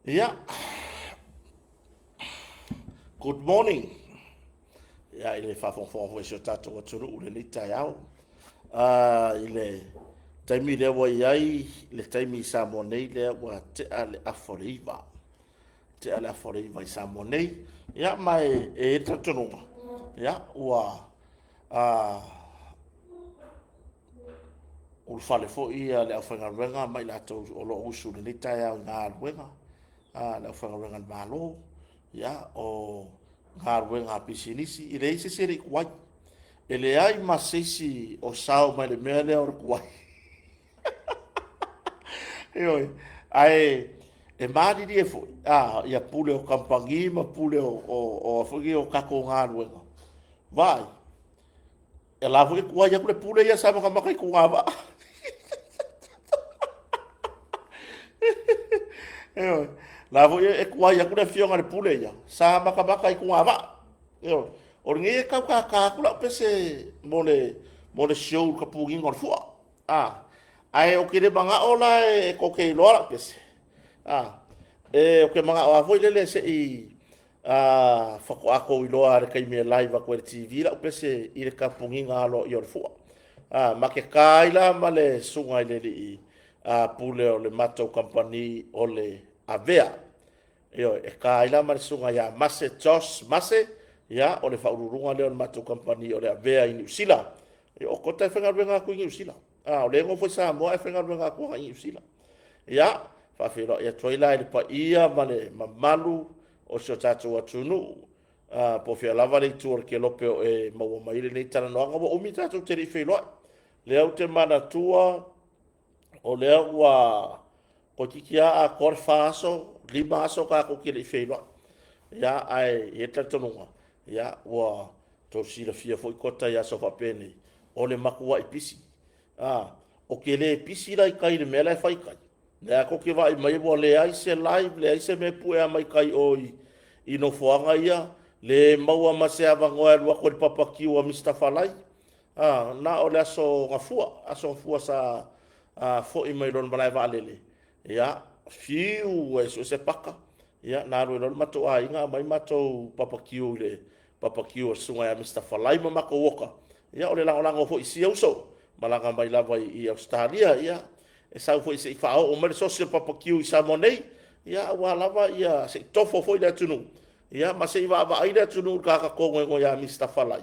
Ia, good morning. Ia, i le faafogafoga foi a si o tatou atunuu i lenei taeao. I le taimi lea ua i ai le taimi i Samoa nei lea ua tea le afa o le 9. Tea le afa o le 9 i Samoa nei. Ia, ma e i ai le talitonuga, ia, ua ulufale foi le aufaigaluega ma i latou o lo o usu i lenei taeao i galuega a le aufaigaluega a le Malo, ia, o galuega a pisinisi, e leai se isi e le i tuai. E leai ma se isi o sao mai le mea lea o le tuai. Ioe. Ae e malilie foi ia pule o kamupani ma pule o tatou galuega, vaai, O la foi e tuai atu le pule ia sa matamata i tuga vaa. Ioe. La foi e tuai atu le afioga i le pule ia, sa matamata i tuga vaa. Ioe. O lenei e tau tata atu lau pese mo le show i le tapuniga o le fua. Ae ou te le manao la e tou te iloa lau pese, ou te manao lava foi lele se i faatoa outou iloa lava i le taimi e live atu ai i le TV lau pese i le tapuniga aloaia o le fua. Ma te ta ai la ma le susuga i le alii pule o le matou kamupani o le Avea. Ioe, e ta ai la ma le susuga ia Mase Josh Mase, ia o le faauluuluga lea o le matou kamupani o le Avea i Niu Sila. Ia, o Kota e faigaluega atu i Niu Sila. O lea e nofo i Samoa ae faigaluega atu i Niu Sila. Ia, faafeiloai atu ai la i le paia ma le mamalu o si o tatou atunuu, po o fea lava le itu o le kelope o e maua mai ai lenei talanoaga. Ua umi tatou te le i feiloai. Lea ou te manatua o lea ua toeitiiti lava atoa le 4 aso, 5 aso tatou te le i feiloai. Ia, ae i ai le talitonuga, ia, ua outou silafia foi Kota i aso faapenei, o le matuai pisi. Ou te le pisi la i tai i le mea la e fai i tai. Lea tou te vaai mai ua leai se live, leai se mea e pue mai tai i o i nofoaga ia, le maua ma se avanoa e alu atu ai i le barbecue a Mr. Falai. Na o le aso Gafua, aso Gafua sa foi mai loa i le malae vaalele, ia, fiu e sue se paka, ia na alu ai loa le matou aiga aumai matou barbecue i le barbecue a le susuga ia Mr. Falai ma matou oka. Ia o le lagolago foi i sia uso, malaga mai lava i Ausetalia, ia e sau foi se i faaoo mai le sosi o le barbecue i Samoa nei, ia aua lava ia se i tofo foi le atunuu, ia ma se i vaavaai le atunuu i le tagata togoego ia Mr. Falai,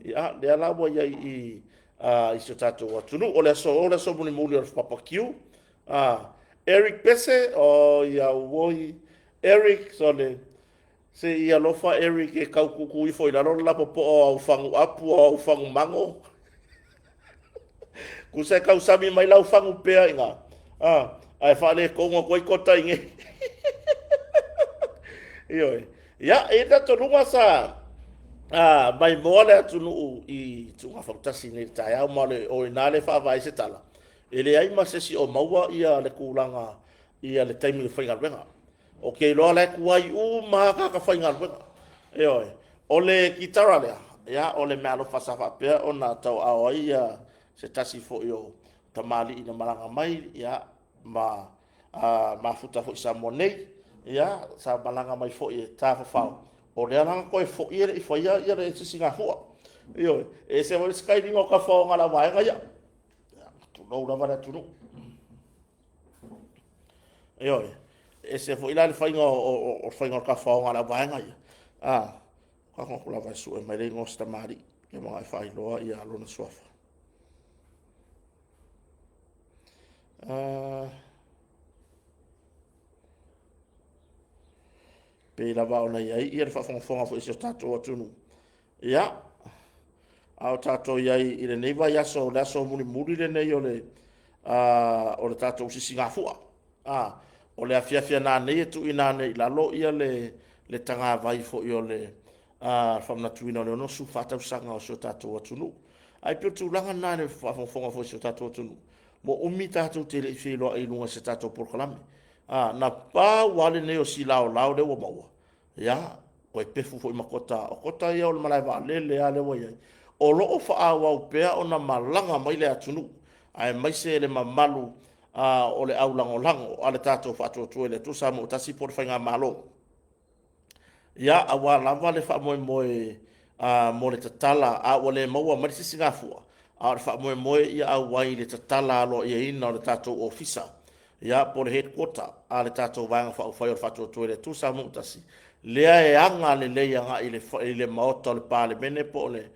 ia lea la ua i ai i i si o tatou atunuu. O le aso, o le aso mulimuli o le barbecue. Eric Pese, o ia oi, Eric, sole, se i alofa Eric e tau tuutuu ifo i lalo le lapopoa o au fagu apu o au fagu mago. Tusa e tausami mai lau fagu pea i ina, ae faaletonu atu ai kota i nei. Ioe. Ia, e i ai le talitonuga sa maimoa le atunuu i tuuga fautasi nei i le taeao, ma o i ina le faavae ai se tala. E leai ma se isi o maua ia le tulaga ia le taimi o faigaluega. Ou te iloa la e tuai uma lava tagata faigaluega. Ioe. O le kitara lea, ia, o le meaalofa sa faapea ona tauaao ai ia se tasi foi o tamalii na malaga mai, ia, ma mafuta foi i Samoa nei, ia, sa malaga mai foi e tafafao, o lea la na toe foi e le i faia ia le sisigafua. Ioe. E ese foi le sakailiga o tafaoga a le vaega ia. Ia, tulou lava le atunuu. Ioe, e ese foi la le faiga o le faiga o le tafaoga a le auvaega ia. Tago atu lava e sue mai le igoa o si tamalii, ia ma e faailoa ia lona suafa. Pei lava ona i ai ia le faafogafoga foi a si o tatou atunuu. Ia, a o tatou i ai i lenei vaiaso, o le aso mulimuli lenei o le, o le tatou sisigafua. O le afiafi a nanei e tuuina ane i lalo ia le tagavai foi o le faamanatuina o le 64 tausaga o si o tatou atunuu. Ae pei o le tulaga lena i le faafogafoga foi a si o tatou atunuu, ua umi tatou te le i feiloai i luga o se tatou polokalame. Na pau lava lenei o si laolao lea ua maua, ia, toe pefu foi ma Kota, o Kota ia o le malae vaalele lava lea ua i ai, o lo o faaauau pea ona malaga mai le atunuu, aemaise le mamalu o le aulagolago a le tatou Faatuatua i le Atua Samoa ua Tasi po o le Faigamalo. Ia, aua lava le faamoemoe mo le tatala, a ua le maua mai le sisigafua, a o le faamoemoe ia auai i le tatala aloaiaina o le tatou ofisa, ia, po o le headquarter a le tatou Vaega Faaupufai o le Faatuatua i le Atua Samoa ua Tasi, lea e aga lelei agai i le Maota o le Palemene po o le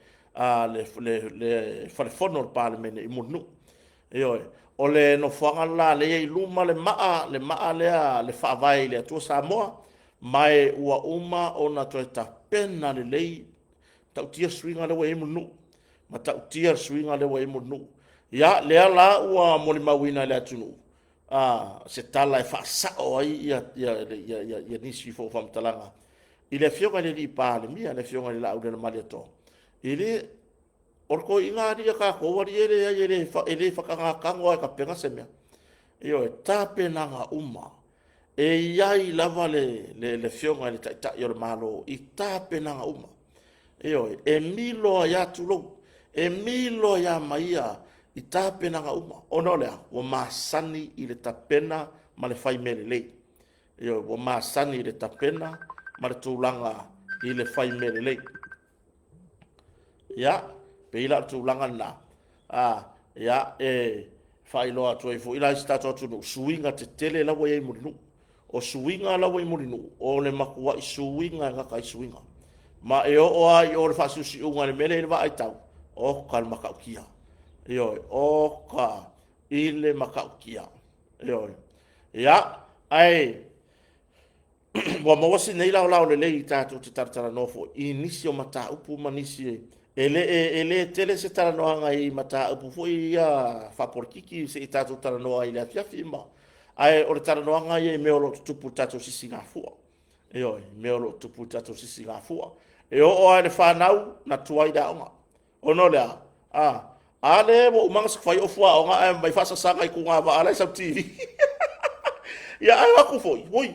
Fale Fono o le Palemene i Mulinuu. Ioe, o le nofoaga le la lea e i ai i luma le maa, le maa lea le Faavae i le Atua Samoa, ma ua uma ona toe tapena lelei. Matautia le suiga lea ua i ai Mulinuu, matautia le suiga lea ua i ai Mulinuu. Ia, lea la ua molimauina e le atunuu se tala e faasao ai nisi foi o faamatalaga i le Afioga i le Palemia, le Afioga ia Laaulialemalietoa. E le o le toeaina alii a tatou alii e leai e le faataga tago lava e tapena se mea. Ioe, tapenaga uma. E i ai lava le Afioga i le Taitai o le Malo i tapenaga uma. Ioe, e milo ai lava, tulou, e milo ai lava ma ia i tapenaga uma, ona o le a? Ua masani i le tapena ma le fai mea lelei. Ioe, ua masani i le tapena ma le tulaga i le fai mea lelei. Ia, pei la o le tulaga lena, ia, e faailoa atu ai foi la i si o tatou atunuu, suiga tetele la ua i ai i Mulinuu. O suiga la ua i Mulinuu, o le matuai suiga e gata ai suiga. Ma e oo lava i o i le faasiusiuga i le mea lea e i ai le vaa e tau, oka le matautia. Ioe, oka i le matautia. Ioe. Ia, ae ua maua si nei laolao lelei tatou te talatalanoa foi i nisi o mataupu ma nisi e le tele se talanoaga i mataupu foi ia faapolokiki se i tatou talanoa ai i le afiafi ma, ae o le talanoaga ia i mea o lo o tutupu i le tatou sisigafua. Ioe, mea o lo o tutupu i le tatou sisigafua. E oo lava i le fanau na tuai le aoga. Ona o le a? A, a lea ua uma ona fai ou fuaoga ae aumai faasasaga i tugavaa la e sau i le TV. Ia ae o atu foi, oi,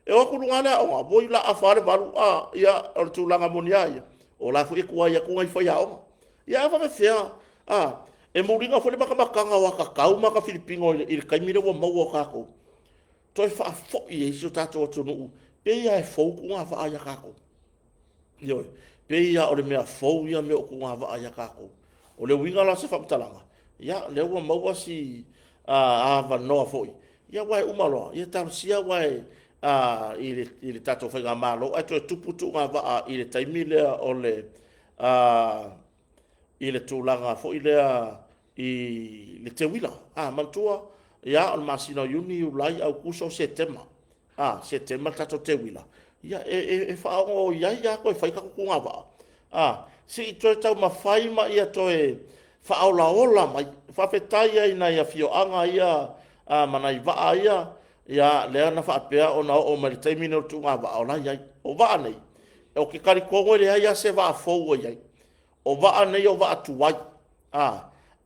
e o atu i luga le aoga, oi o le a afa le 8, a, ia, o le tulaga moni lava ia, o la foi e tuai atu nai faiaoga. Ia ae faapefea, a, e muliga foi le matamataga o ata tau ma ata filipino i le taimi lea ua maua o tatou, toe faafoi ai si o tatou atunuu, pei lava e fou tugavaa ia tatou. Ioe, pei lava o le mea fou ia mea o tugavaa ia tatou. O le uiga la o se faamatalaga, ia lea ua maua si avanoa foi, ia aua e uma loa, ia talosia aua i le tatou faigamalo ae toe tupu tugavaa i le taimi lea o le i le tulaga foi lea i le teuila. A, manatua, ia o le masina o Iuni, Iulai, Aokuso, Setema. A, Setema le tatou teuila, ia e faaono i ai lava toe fai tatou tugavaa, a, se i toe taumafai ma ia toe faaolaola mai. Faafetai lava i nai afioaga ia ma nai vaa ia, ia lea na faapea ona oo mai i le taimi lenei o le tugavaa o la e i ai. O vaa nei, ou te talitonu e leai lava se vaa fou o i ai. O vaa nei o vaa tuai,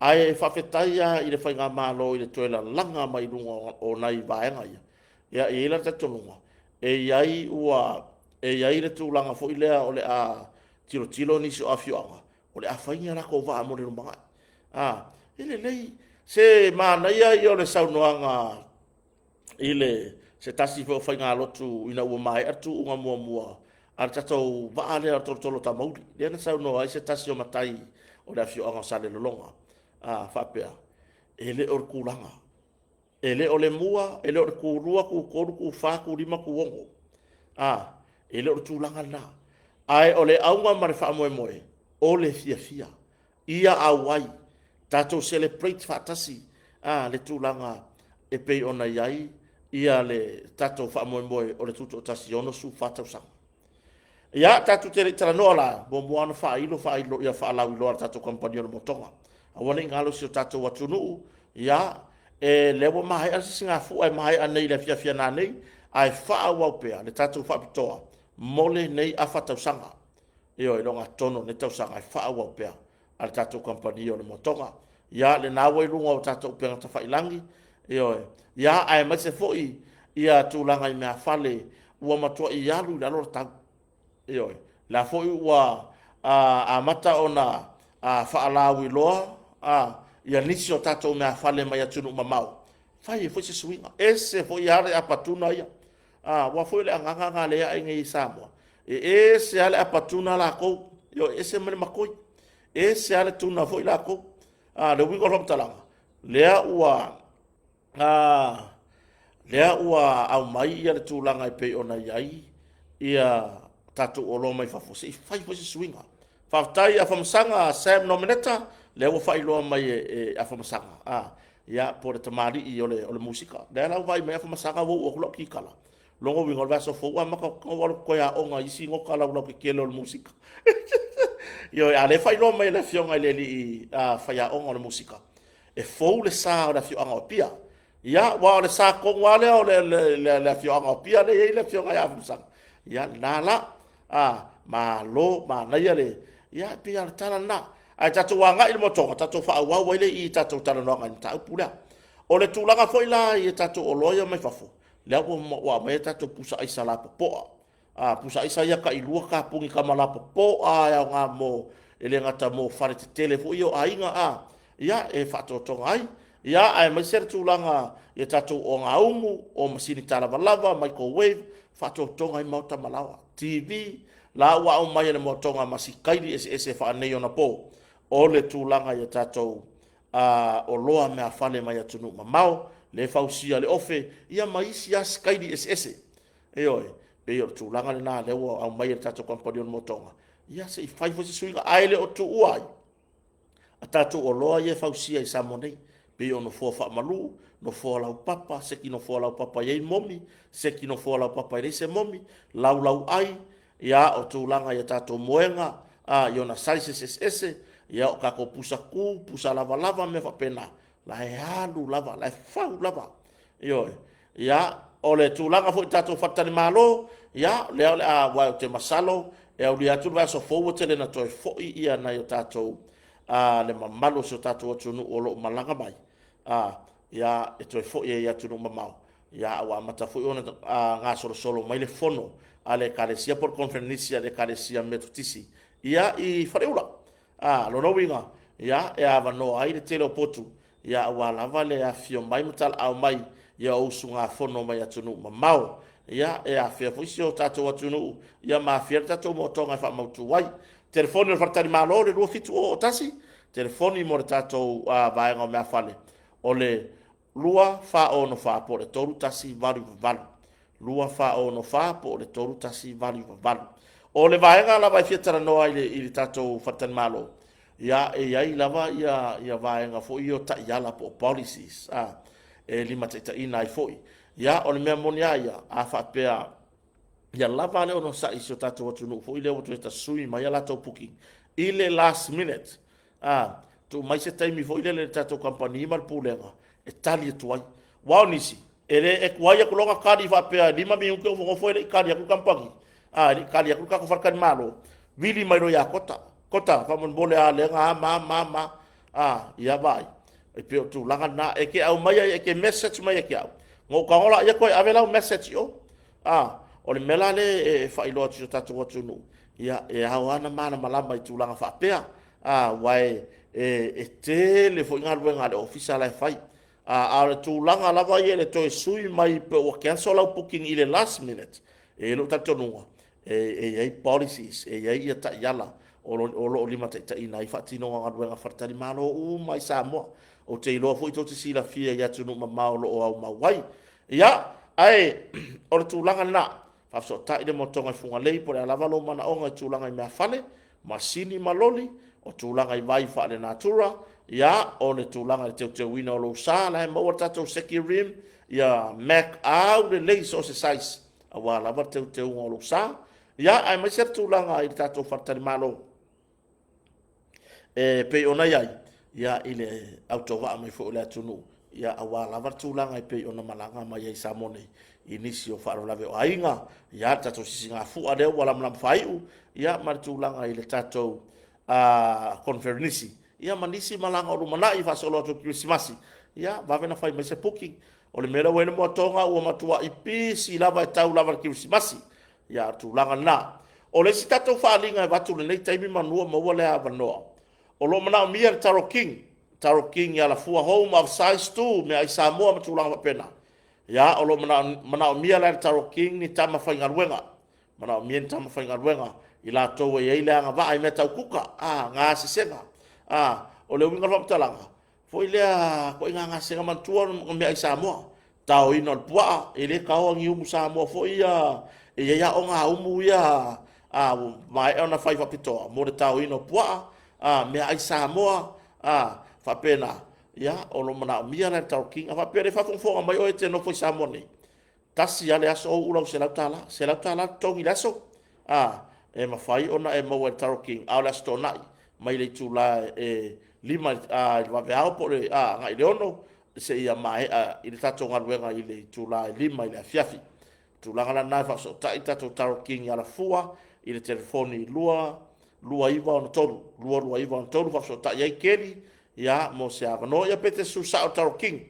ae faafetai lava i le faigamalo i le toe lalaga mai luga o nai vaega ia. Ia e i ai la le talitonuga, e i ai ua e i ai le tulaga foi lea o le a tilotilo nisi o afioaga, o le a fai ni a latou vaa mo le lumanai. A, e lelei, se manaia ia o le saunoaga i le se tasi foi o faigalotu ina ua maea le tuuga muamua a le tatou vaa lea o le Tolotolo o Tamauli, lea na saunoa ai se tasi o matai o le afioaga o Salelologa, a faapea, e le o le tulaga, e le o le mua, e le o le tulua, tutolu, tufa, tulima, tuono. A, e le o le tulaga lena. Ae o le auga ma le faamoemoe, o le fiafia ia auai, tatou celebrate faatasi le tulaga e pei ona i ai ia le tatou faamoemoe o le tutoatasi i 64 tausaga. Ia, tatou te le i talanoa la, muamua ona faailo faailo ia faalauiloa a le tatou kamupani o le Motoga. Aua ne i galo i si o tatou atunuu, ia, e lea ua maea le sisigafua e maea nei i le afiafi a nanei, ae faaauau pea le tatou faapitoa mo lenei afa tausaga. Ioe, le ogatotonu o lenei tausaga e faaauau pea a le tatou kamupani o le Motoga. Ia, lena ua i luga o tatou upega tafailagi, ioe, ia, aemaise foi ia tulaga i meafale ua matuai alu i lalo le tau. Ioe, la foi ua amata ona faalauiloa ia nisi o tatou meafale mai atunuu mamao. Fai ai foi se suiga. Ese foi lava le apatuna ia. Aua foi o le agaga lena lea e ae nei i Samoa, e ese lava le apatuna latou, ioe, ese ma le matoi, ese lava le tuna foi latou. A, le uiga o le faamatalaga, lea ua lea ua aumai le tulaga e pei ona i ai ia tatou oloa mai fafo, se i fai foi se suiga. Faafetai Afamasaga Sam Nomeneta, lea ua faailoa mai e Afamasaga, ia po o le tamalii o le musika. Lea la ua vaai mai Afamasaga ua uu atu lau kikala, lona uiga o le vaiaso fou ua amata atu ona ou alu atu toe aoga i isi nota laulau tetele o le musika. Ioe, a o lea e faailoa mai e le afioga i le alii faiaoga o le musika, e fou le sa o le afioaga o Apia. Ia, aua o le sa tonu lava lea o le afioaga o Apia lea e i ai le afioga ia Afamasaga. Ia, lena la, malo, manaia le… ia e pei lava o le tala lena. Ae tatou agai i le motoga, tatou faaauau ai lea i i le tatou talanoaga i le mataupu lea. O le tulaga foi la i a tatou oloa ia mai fafo, lea ua aumai a tatou pusa aisa lapopoa, pusa aisa ia tailua tapuni tama lapopoa lava e aoga mo, e le gata mo fale tetele foi ia o aiga a, ia e faatotoga ai. Ia, aemaise le tulaga i a tatou ogaumu, o masini talavalava, microwave, faatotoga ai maota ma laoa, TV, la ua aumai e le moatoga ma sitaili eseese faaneionapo o le tulaga i a tatou oloa meaafale mai atunuu mamao, lea e fausia le ofe, ia ma isi lava sitaili eseese. Ioe, pei o le tulaga lena lea ua aumai e le tatou kamupani o le motoga, ia se i fai foi se suiga, ae le o tuua ai a tatou oloa ia e fausia i Samoa nei, pei o nofoa faamalu, nofoa laupapa, seki nofoa laupapa e i ai momi, seki nofoa laupapa e leai se momi, laulauai, ia o tulaga i a tatou moega i ona sizes eseese, ia o tatou pusa tu, pusa lavalava ma mea faapena, la e alu lava, la e fau lava. Ioe. Ia, o le tulaga foi i tatou faletalimalo, ia, lea o le a, aua ou te masalo e aulia atu le vaiaso fou ua tele ina toe foi nai o tatou, le mamalu o si o tatou atunuu o lo o malaga mai, ia, e toe foi ai i atunuu mamao, ia, a ua amata foi ona gasolosolo mai le fono a le Ekalesia po o le Koneferenisi a le Ekalesia Metotisi ia i Faleula. A, lona uiga, ia, e avanoa ai le tele o potu, ia aua lava le afifio mai ma talaau mai ia o usugafono mai atunuu mamao, ia e afea foi si o tatou atunuu, ia ma afea le tatou motoga e faamautu ai. Telefoni o le Faletalimalo o le 27001, telefoni mo le tatou vaega o meafale o le 2464 po o le 3188. 2464 po o le 3188. O le vaega lava e fia talanoa i le tatou faletalimalo, ia e i ai lava ia vaega foi ia o taiala po o policies e limataitaiina ai foi. Ia o le mea moni lava ia, a faapea ia lava le onosai i si o tatou atunuu foi lea ua toe tasui mai a latou booking i le last minute, tuu mai se taimi foi lele i le tatou kamupani ma le Pulega e tali atu ai. Aua o nisi, e le e tuai atu loa ona tali faapea e 5 minute o nofonofo e le i tali atu le kamupani, a, e le i tali atu le tatou faletalimalo, vili mai loa ia Kota, Kota, faamolemole a lea na a ma a ma a ma a, ia vaai, e pei o le tulaga lena. E te aumaia, e te message mai ia te au, ona ou tago lea toe ave lau message i o. A, o le mea la lea e faailoa atu i si o tatou atunuu, ia, e ao lava ona malamalama i tulaga faapea, aua e tele foi galuega a le ofisa la e fai. A o le tulaga lava ia i le toe sui mai pe ua cancel lau booking i le last minute, e i ai lou talitonuga, e i ai policies, e i ai taiala o lo o limataitaiina ai faatinoga o galuega faletalimalo uma i Samoa. Ou te iloa foi tou te silafia i atunuu mamao o lo o aumau ai. Ia, ae o le tulaga lena, faafesootai le motoga i Fugalei po o le a lava lou manaoga i tulaga i meafale, masini ma loli, o tulaga i vai faalenatura, ia, o le tulaga i le teuteuina o lou sa, la e maua le tatou seki rim, ia Mac aulelei i so o se size, aua lava le teuteuga o lou sa, ia, aemaise le tulaga i le tatou faletalimalo e pei ona i ai, ia, i le autovaa mai foi o le atunuu, ia, aua lava le tulaga e pei ona malaga mai ai i Samoa nei i nisi o faalavelave o aiga, ia, le tatou sisigafua lea ua lamalama faaiu, ia, ma le tulaga i le tatou koneferenisi, ia, ma nisi malaga o lumanai faasolo atu i le Kerisimasi, ia, vave ona fai mai se booking. O le mea lea ua i ai le moatoga ua matuai pisi lava e tau lava i le Kerisimasi. Ia, o le tulaga lena. O le isi tatou faaaliga e avatu i lenei taimi manu o maua le avanoa, o lo o manaomia le Taro King. Taro King i Alafua Home of Size 2, meaai Samoa ma tulaga faapena. Ia, o lo o manaomia la e le Taro King ni tama faigaluega, manaomia ni tama faigaluega i latou e i ai le agavaa i mea tau kuka, a, gasesega. A, o le uiga o le faamatalaga, foi lea ituaiga gasesega, manatua o meaai Samoa, taoina o le puaa, e le taoa ni umu Samoa foi ia, e i ai aoga a umu ia a ua maea ona fai faapitoa mo le taoina o puaa, a, meaai Samoa, a, faapena. Ia, o lo o manaomia la e le Taro King. A faapea o lea e faafogafoga mai oe e te nofo i Samoa nei, tasi lava le aso uu lau $100, $100 le totogi i le aso, a, e mafai ona e maua e le Taro King, a o le Aso Toonai mai le itula e 5 i le vaveao po o le agai i le 6 seia maea i le tatou galuega i le itula e 5 i le afiafi. O le tulaga la lena e faafesootai le tatou Taro King i Alafua i le telefoni 2 2963 22963 faafesootai ai Keli ia mo se avanoa ia pe te susu sao i le Taro King.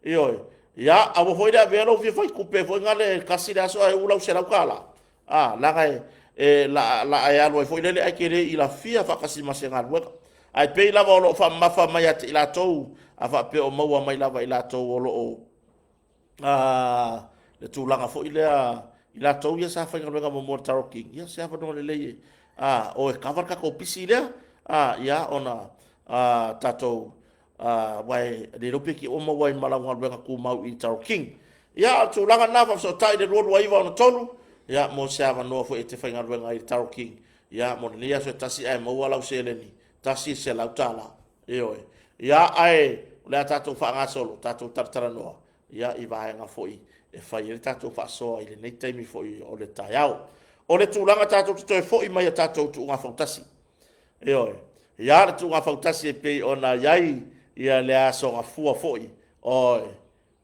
Ioe. Ia, aua foi le avea lou fia faitupe foi nale tasi le aso ae uu lau $100. A, leaga e, e la, la e alu ai foi lele ae te le ilafia faatasi ma se galuega. Ae pei lava o lo o faamamafa mai ia te i latou, a faapea o maua mai lava i latou o lo o le tulaga foi lea i latou ia sa faigaluega muamua i le Taro King, ia se avanoa lelei e o e kava le tatou pisi lea, ia ona tatou aua e le iloa pe te i ua maua ai ma lau galuega tumau i Taro King. Ia, o le tulaga lena, faafesootai i le 22963, ia, mo se avanoa foi e te faigaluega ai i le Taro King, ia, mo lenei aso e tasi ae maua lau seleni, $100. Ioe. Ia, ae o le a tatou faagasolo, tatou talatalanoa, ia, i vaega foi e fai ai le tatou faasoa i lenei taimi foi o le taeao. O le tulaga tatou te toe foi mai i a tatou tuuga fautasi. Ioe. Ia, le tuuga fautasi e pei ona i ai ia le Aso Gafua foi, oi,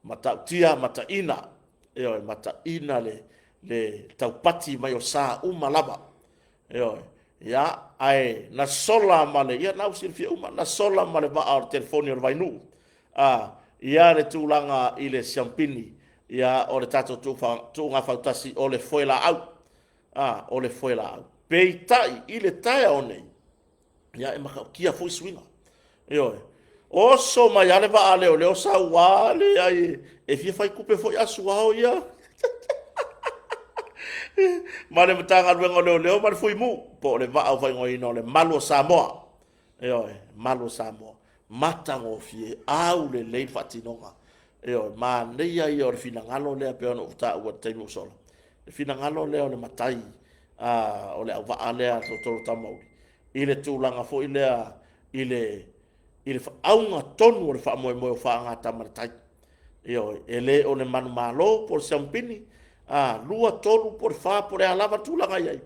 matautia, mataina, ioe, mataina le, le taupati mai o sa uma lava. Ioe. Ia, ae na sola ma le, ia na ua silafia uma, na sola ma le vaa o le telefoni o le Vainuu, a, ia le tulaga i le siampini, ia, o le tatou tuuga fautasi o le foe laau, a, o le foe laau. Peitai, i le taeao nei, ia, e matautia foi suiga. Ioe. Oso mai lava le vaa leoleo sau a leai e fia fai tupe foi Asuao ia ma le Matagaluega o Leoleo ma le Fuimu po o le vaa o faaigoaina o le Malu o Samoa. Ioe, Malu o Samoa. Matagofie, aulelei le faatinoga. Ioe, manaia ia o le finagalo lea pei ona ou taua i le taimi ua sola. Le finagalo lea o le matai o le auvaa lea a Tolotolo Tamauli i le tulaga foi lea i le i le auga tonu o le faamoemoe o faagatama le tai. Ioe, e le o le manumalo po o le siamupini, a, 2, 3 po o le 4 po o le a lava le tulaga e i ai,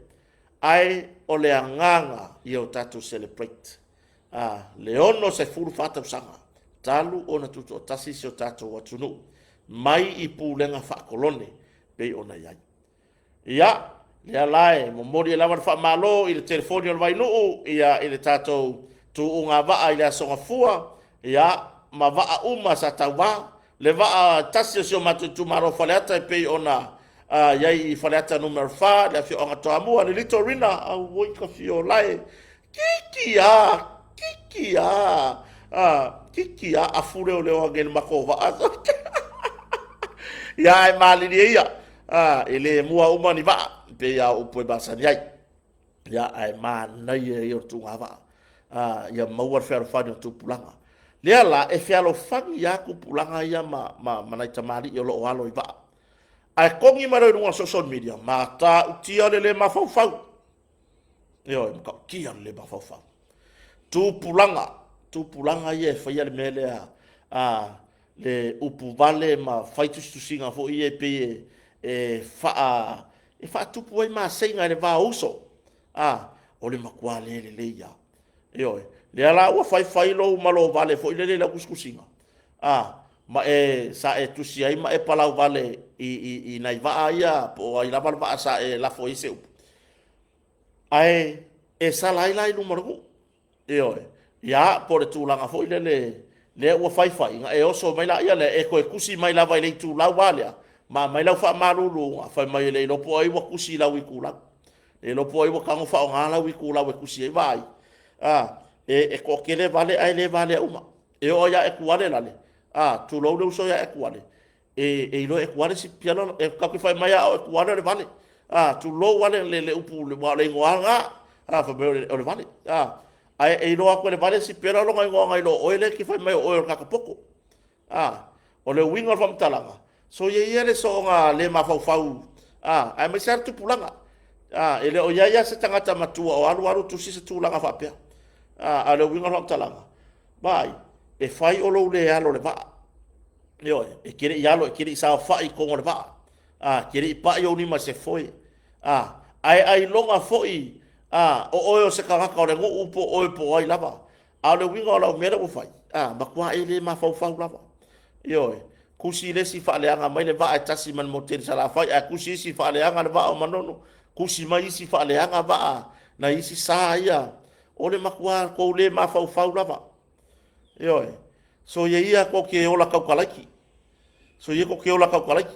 ae o le agaga ia o tatou celebrate a, le 64 tausaga talu ona tutoatasi si o tatou atunuu mai i pulega faakolone pei ona i ai. Ia, lea la e momoli ai lava le faamalo i le telefoni o le Vainuu, ia, i le tatou tuuga vaa i le Aso Gafua, ia, ma vaa uma sa tauva, le vaa tasi o si o matou itumalo o Faleata e pei ona i ai i Faleata Nu.4, le afioaga Toamua, le Little Rina, auoi ka fiolae, Kiki a, kiki a, a, kiki a, afu leoleo ane i le matou vaa. Ia, ae malilie ia, a, e le mua uma ni vaa, pei a o upu e masani ai. Ia, ae manaia ia o le tuuga vaa. A, ia maua le fealofani o tupulaga. Lea la, e fealofani lava tupulaga ia ma, ma, ma nai tamalii o lo o alo i vaa. Ae togi mai loa i luga o social media, matautia le le mafaufau. Ioe, matautia le le mafaufau. Tupulaga, tupulaga ia e faia le mea lea, a, le upu vale ma fai tusitusiga foi ia e pei e, e, faa, e faatupu ai maseiga i le va o uso. A, o le matua le lelei lava. Ioe, lea la ua faifai lou malo vale foi lele i lau tusitusiga, a, ma e, sa e tusi ai ma e palau vale i, i, i nai vaa ia, po o ai lava le vaa sa e lafo ai se upu. Ae e sala ai la i luma o le nuu. Ioe. Ia, po o le tulaga foi lele, lea ua faifai, na e oso mai laia lea, e toe tusi mai lava i le itulau lava lea, ma aumai lau faamaluluga, fai mai e le iloa po o ai ua tusi i lau itulau. Le iloa po o ai ua tago faaaoga lau itulau e tusi ai vaai. A, e, e toatele vale ae le valea uma. E oo ia Ekuale lale, a, tulou le uso ia Ekuale, e, e iloa Ekuale si pialo, e kau ke fai mai a o Ekuale o le vale. A, tulou ale le, le upu, le, o le igoa nga, a, fai mai o le, o le vale. A, ae e iloa atu e le vale si pialo longa igoa ngai lo oe le ke fai mai o oe o le kakapoko. A, o le uiga o le faamatalaga, soia ia le soona le mafaufau, a, aemaise lava le tupulaga. A, e le o i ai lava se tagata matua o alu alu tusi se tulaga faapea. A, a o le uiga o le faamatalaga, vaai, e fai o lou le alo i le vaa. Ioe, e te le i alo, e te le i saofai i totonu o le vaa. A, e te le i pai ou lima i se foe. A, ae ailoga foi, a, o oe o se tagata o le nuu po o oe po o ai lava. A o le uiga o lau mea lea ua fai, a, matua e le mafaufau lava. Ioe, tusi le isi faaleaga mai le vaa e tasi ma le motu i Salafai, ae tusi isi faaleaga le vaa o Manono, tusi mai isi faaleaga vaa nai isi sa ia. O le matua tou le mafaufau lava. Ioe, soia ia tou te ola tautalaiki. Soia tou te ola tautalaiki.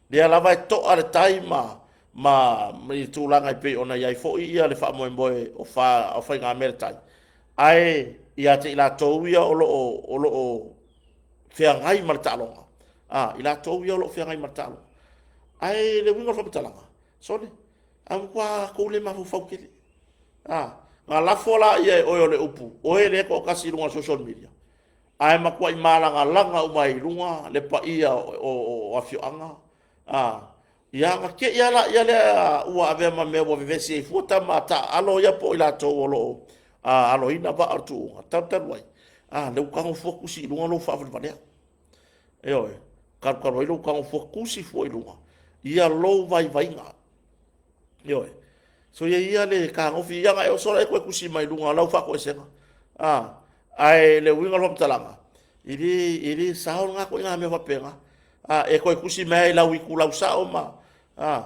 Lea lava e to'a le tai ma ma i tulaga e pei ona i ai foi ia le faamoemoe o fa o faigamea le tai, ae ia te i latou ia o lo o o lo o feagai ma le taaloga, a, i latou ia o lo o feagai ma le taaloga. Ae le uiga o le faamatalaga, sole, a matua tou le mafaufau tele. A, na lafo laia e oe o le upu, oe lea e toatasi i luga o le social media, ae matuai malagalagalaga uma ai i luga le paia o afioaga. A, ia ona te i lava laia lea ua avea ma mea ua vevesi ai fua tama taaalo ia po o i latou o lo o aloina vaa o le tuuga, talu talu ai, a, lea ua tago fua tusi i luga lou faavalevalea. Ioe, talutalu ai lou tago fua tusi fua i luga ia lou vaivaiga. Ioe. Soia ia le fetagofi ia na e oso la e toe tusi mai luga o lau faatoesega. A, ae le uiga o le faamatalaga, e le, e le sao lena ituaiga mea faapena. A, e toe tusi mai lava i lau itulau sao ma, a,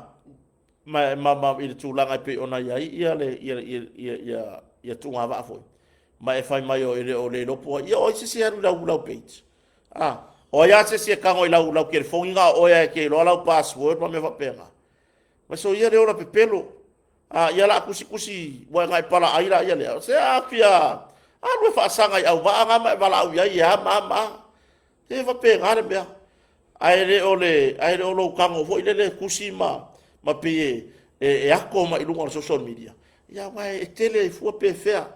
ma, ma, ma i le tulaga e pei ona i ai ia le, ia, ia, ia, ia, ia tugavaa foi. Ma e fai mai e le o le iloa po o ai. Ia o ai se isi e alu i lau, lau page? A, o ai lava se isi e tago i lau, lau telefoni na o oe lava e te iloa lau password ma mea faapena. Ma soia le ola pepelo. A ia la tusitusi ua na e pala ai la ia lea. Se a fia alu e faasaga i auvaa na ma e valaau i ai e a ma a ma a. E faapena le mea. Ae le o le, ae le o lou tago foi lele e tusi ma, ma pei e, e, e ato mai i luga o le social media. Ia aua e tele ai fua pe fea,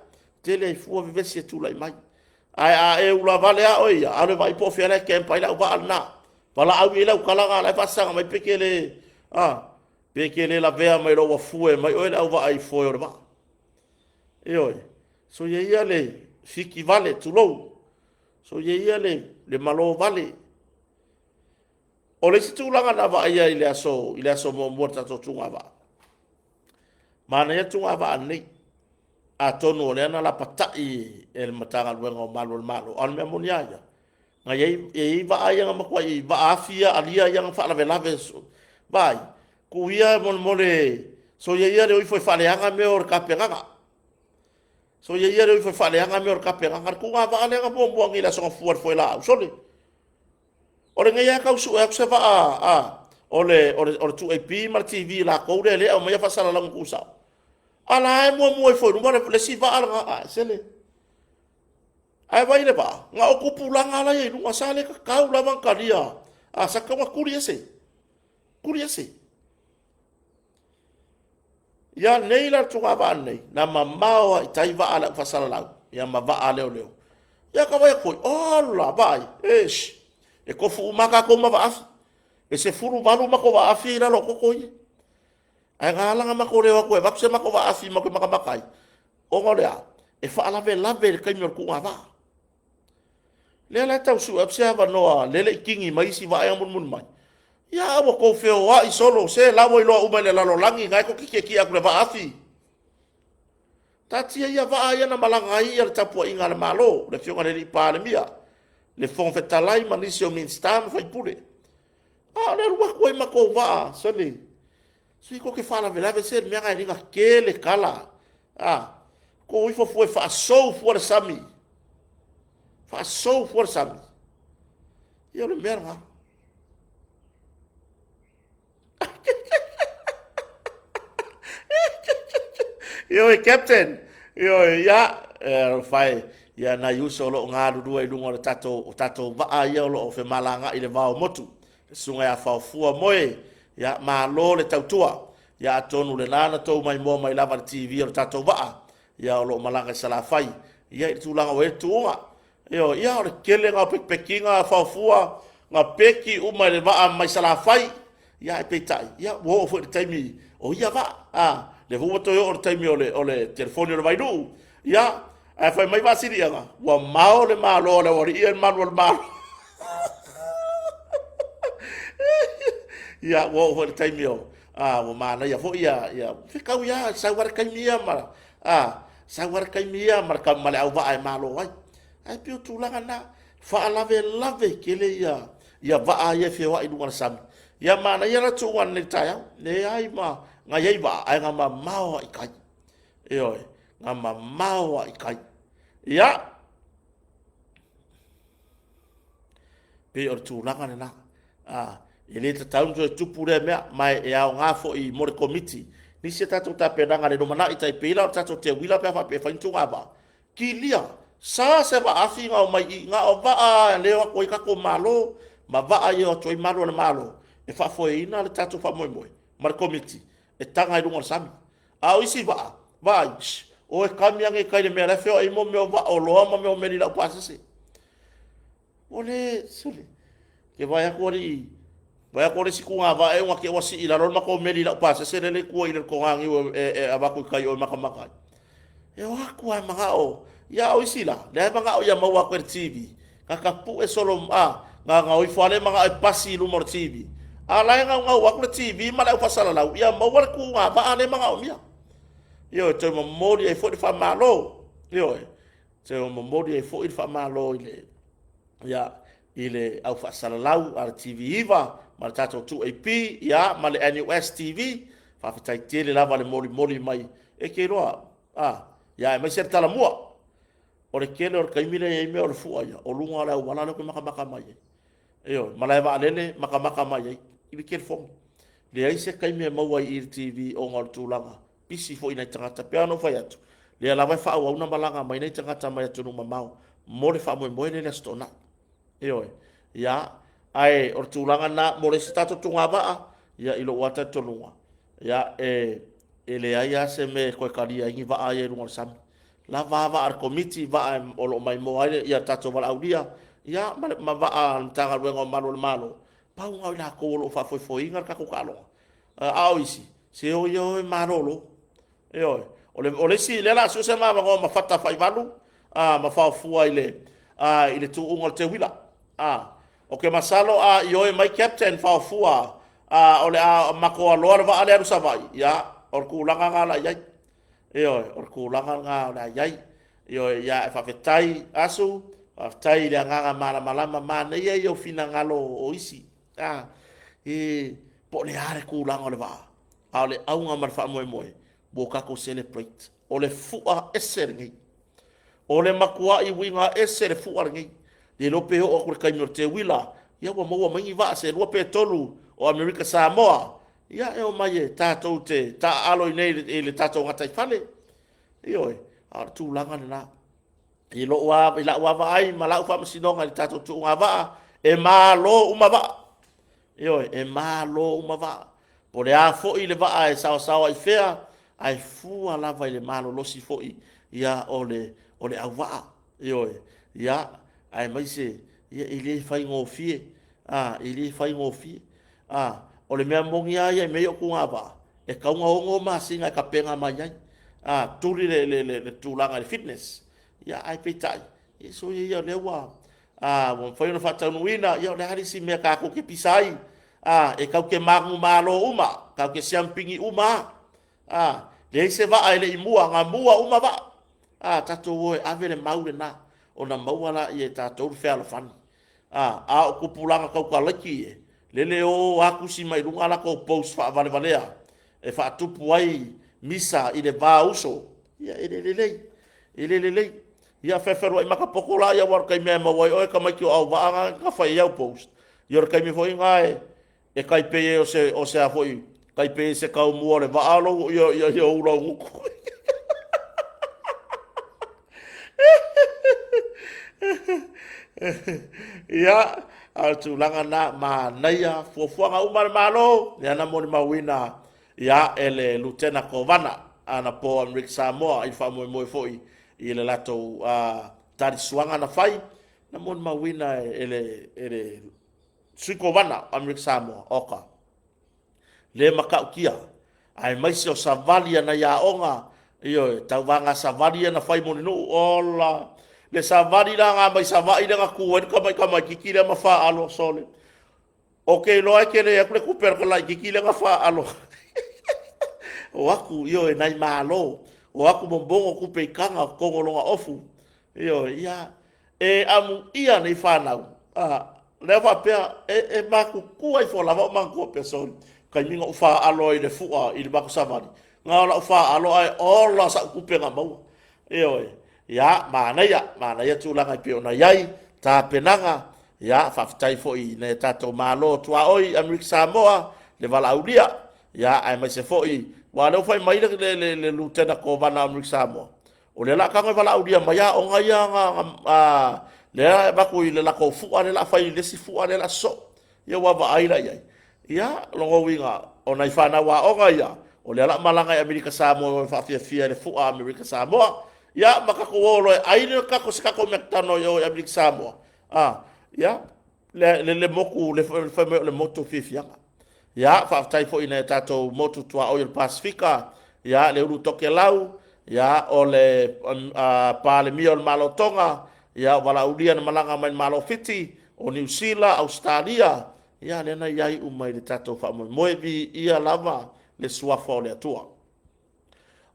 tele ai fua vevesi e tulai mai. Ae a e ula vale a oe ia, alu e vaai po o fea la e camp ai le auvaa lena. Valaau i ai lau tala na la e faasaga mai pe te le, a, pe te le lavea mai loa ua fue mai oe le auvaa i foe o le vaa. Ioe, soia ia le fiki vale, tulou, soia ia le, le malo vale. O le isi tulaga na vaaia i le aso, i le aso muamua o le tatou tugavaa, manaia tugavaa nei, atonu o lea na lapatai e le Matagaluega o Malu o le Malo, a o le mea moni lava ia, na i ai, e i ai vaa ia na matuai vaa afi ia alia ia na faalavelave, vaai, tuu ia molemole, soia ia le o ifo e faaleaga mea o le tapenaga. Soia ia le o ifo e faaleaga mea o le tapenaga. Le tuuga vaa lea na muamua nei i le Aso Gafua i le Foelaau, sole, o lenei lava e tau sue atu se vaa, a, o le, o le, o le 2AP ma le TV latou lea e le aumaia faasalalauga tuusao. A la e muamua ifo i luma le isi vaa lena, a, sele. Ae vaai i le vaa, na o tupulaga la e i luga, sa le tatau lava ona talia, a, sa tatau ona tuli ese, tuli ese. Ia nei la le tugavaa lenei, na mamao lava i tai vaa a le au faasalalau, ia ma vaa a leoleo. Ia ka vaai atu foi, ola, vaai, eish, e tofu uma lava tatou ma vaafi. E 18 matou vaafi i lalo o toto ia. Ae na ala ona matou le o atu e avatu se matou vaafi matou te matamata ai, ona o le a? E faalavelave i le taimi o le tuugavaa. Lea la e tau sue atu se avanoa lea e le i kini mai isi vaa ia mulimuli mai. Ia a ua tou feoai solo, se la ua iloa uma e le lalolagi na e tou te tietie atu i le vaafi. Taatia ia vaa ia na malaga ai ia le tapuaiga a le Malo, le Afioga i le Palemia, le Fofoga Fetalai ma nisi o Minisita ma faipule. A o le alu atu ai ma tou vaa, sole, se tou te faalavelave se le mea lena e liga tele tala. A, tou ifo fua e faasou fua le sami, faasou fua le sami. Ia o le mea lena. Ioe, Captain. Ioe, ia, e, alofa e. Ia nai uso o lo o galulue i luga o le tatou, o tatou vaa ia o lo o femalagaai i le va o motu. Le susuga ia Faofua Moe, ia malo le tautua. Ia atonu o lena na tou maimoa mai lava i le TV o le tatou vaa, ia o lo o malaga i Salafai, ia i le tulaga ua i ai le tuuga. Ioe, ia o le tele na o pekipekiga a Faofua, na peki uma e le vaa mai Salafai, ia ae peitai, ia ua oo foi i le taimi o ia vaa, a, lea foi ua toe oo i le taimi o le telefoni o le Vainuu, ia, ae fai mai Vaasiliaga, ua mao le malo a le aualii ia i malu o le Malo. Ia, ua oo foi i le taimi o, a, ua manaia foi ia, ia fetaui lava, sau lava le taimi ia ma, a, sau lava le taimi ia ma le auvaa e malo ai. Ae pei o tulaga na, faalavelave tele ia vaa ia e feoai i luga o le sami. Ia manaia la le tuuga nei i le taeao, leai ma, na i ai vaa, ae na mamao lava i tai. Ioe, na mamao lava i tai. Ia, pei o le tulaga lena, e le tatau ona toe tupu lea mea, ma e aoga foi mo le Komiti nisi a tatou tapenaga i le lumanai, tai pei la o le tatou teuila pe a faapea e fai ni ituaiga vaa, kilia, sa se vaafi ona omai i i, na o vaa lava lea e o atu ai tatou malo ma vaa ia e o atu ai malu o le Malo e faafoeina le tatou faamoemoe ma le Komiti e taga i luga o le sami. A o isi vaa, vaai, o e kami ane i tai i le mea la e feoai ai mea o vaa oloa ma mea o meli laupasese. Ua le, sole, e vaai atu alii, vaai atu le isi tuga vaa ea ua te i ua sii i lalo le matou meli laupasese lea e i tua i le toganiu e avatu i tai i o e matamata ai. E o atu lava e manao, ia a o isi la, lea e manao ia maua atu e le TV, na tapue solo, a, na o ifo lava le manao e pasi i luma o le TV, a o la e naunau atu le TV ma le au faasalalau ia maua le tuga vaa lea e manaomia. Ioe, toe momoli ai foi le faamalo, ioe, toe momoli ai foi le faamalo i le, ia, i le au faasalalau a le TV9 ma le tatou 2AP, ia, ma le NUS TV. Faafetai tele lava le molimoli mai e te iloa, a, ia, aemaise le talamua. O le tele o le taimi lea e i ai mea o le fua ia, o luga o le auala lea ou te matamata mai ai. Ioe, malae vaalele, matamata mai ai i le telefoni. Leai se taimi e maua ai i le TV ona o le tulaga pisi foi i nai tagata. Pei lava ona ou fai atu, lea lava e faaauau ona malaga mai nai tagata mai atunuu mamao mo le faamoemoe lea i le Aso Toonai. Ioe. Ia, ae o le tulaga lena mo le isi tatou tugavaa, ia i lou lava talitonuga, ia e, e leai lava se mea e toe talia ai ni vaa ia i luga o le sami. Lava a vaa a le Komiti, vaa o lo o maimoa ai le tatou valaaulia, ia ma, ma vaa a le Matagaluega o Malu o le Malo, pau lena o i latou o lo o faafoefoeina le tatou taaloga. A o isi, se o ia o e malolo. Ioe. O le, o le isi, lea o le a sue se ma avanoa ma Fata Faivalu a, ma Faofua i le, a, i le tuuga o le teuila. A, o ke masalo a ioe mai Captain Faofua a, o le a matou aloa le vaa lea alu Savaii, ia, o le tulaga lena o le a i ai. Ioe, o le tulaga lena o le a i ai. Ioe, ia, e faafetai Asu, faafetai i le agaga malamalama, manaia ia o finagalo o isi. A, e, po o le a le tulaga o le vaa, a o le auga ma le faamoemoe, ua tatou celebrate. O le fua ese lenei. O le matuai uiga ese le fua lenei. Le iloa pe oo atu le taimi o le teuila, ia ua maua mai ni vaa se lua pe tolu o Amerika Samoa, ia e omai e tatou te taaalo i inei i le tatou gataifale. Ioe, a o le tulaga lena. I lou i lau lava vaai ma lau faamasinoga i le tatou tuuga vaa, e malo uma vaa. Ioe, e malo uma vaa. Po o le a foi le vaa e saosaoa i fea, ae fua lava i le malolosi foi ia o le, o le auvaa. Ioe, ia, aemaise ia, e le faigofie, a, e le faigofie. A, o le mea moni lava ia i mea ia o tugavaa, e tatau ona 6 masina e tapena mai ai, a, tuli le, le, le, le tulaga i le fitness. Ia, ae peitai, ia soia ia o lea ua, a, ua mafai ona faataunuuina, ia o le a le isi mea tatou te pisa ai, a, e tatou te manumalo uma, tatou te siamupini uma lava. A, leai se vaa e le i mua, na mua uma vaa. A, tatou o e ave le mau lena, ona maua lea e tatou le fealofani. A, a o tupulaga tautalaiti e, lele o a tusi mai luga a latou post faavalevalea e faatupu ai misa i le va uso, ia e le lelei, e le lelei. Ia fefeluai makapoto la ia aua o le taimi lava e maua ai oe tamaiti o auvaa na fai ai au post, ia o le taimi foi lena e e tai pei ai o se o se a foi tai pei se taumua o le vaa lou ia ia ia ula o gutu. Ia, a o le tulaga lena, manaia fuafuaga uma a le Malo, lea na molimauina ia e le Lutena Kovana anapo o Amerika Samoa i le faamoemoe foi i le latou talisuaga na fai, na molimauina e le Sui Kovana o Amerika Samoa, oka, le matautia, aemaise o savali a nai aoga, ioe, tauvaga savali ia na fai mo le nuu, ola, le savali la na mai Savaii lea na tu ai le tamai tamaitiiti lea ma faalo, sole, ou te iloa e tele atu le tupe a le tamaitiiti lea na faalo. O atu, ioe, nai malo, o atu momono tupe i taga o totonu o lona ofu, ioe, ia, e amuia nei fanau, a, lea faapea, e matutua ifo lava ou manatua pea, sole, taimi na ou faalo ai i le fua i le matou savali, na o lau faalo ae ola sau tupe na maua. Ioe, ia, manaia, manaia tulaga e pei ona i ai tapenaga. Ia, faafetai foi i nai a tatou malo tuaoi Amerika Samoa, le valaaulia, ia, aemaise foi, aua o lea ua fai mai le Lutena Kovana a Amerika Samoa, o lea o le a tago e valaaulia mai aoga ia na, lea e avatu i le latou fua lea o le a fai i le isi fua lea o le a sosoo. Ia ua vaai la i ai. Ia, o lona uiga, o nai fanau aoga ia, o lea o le a malaga i Amerika Samoa e faafiafia i le fua a Amerika Samoa. Ia, ma tatou o loa e ai le tatou, se tatou McDonald i o i Amerika Samoa. A, ia, le motu, le fai mai o le motu o fiafiaga. Ia, faafetai foi i nai o tatou motu tuaoi o le Pasefika, ia, le ulu Tokelau, ia, o le Palemia o le Malo o Toga, ia, o valaaulia na malaga mai le Malo o Fiti, o Niu Sila, Ausetalia, ia, lea na i ai uma i le tatou faamoemoe, viia lava le suafa o le Atua.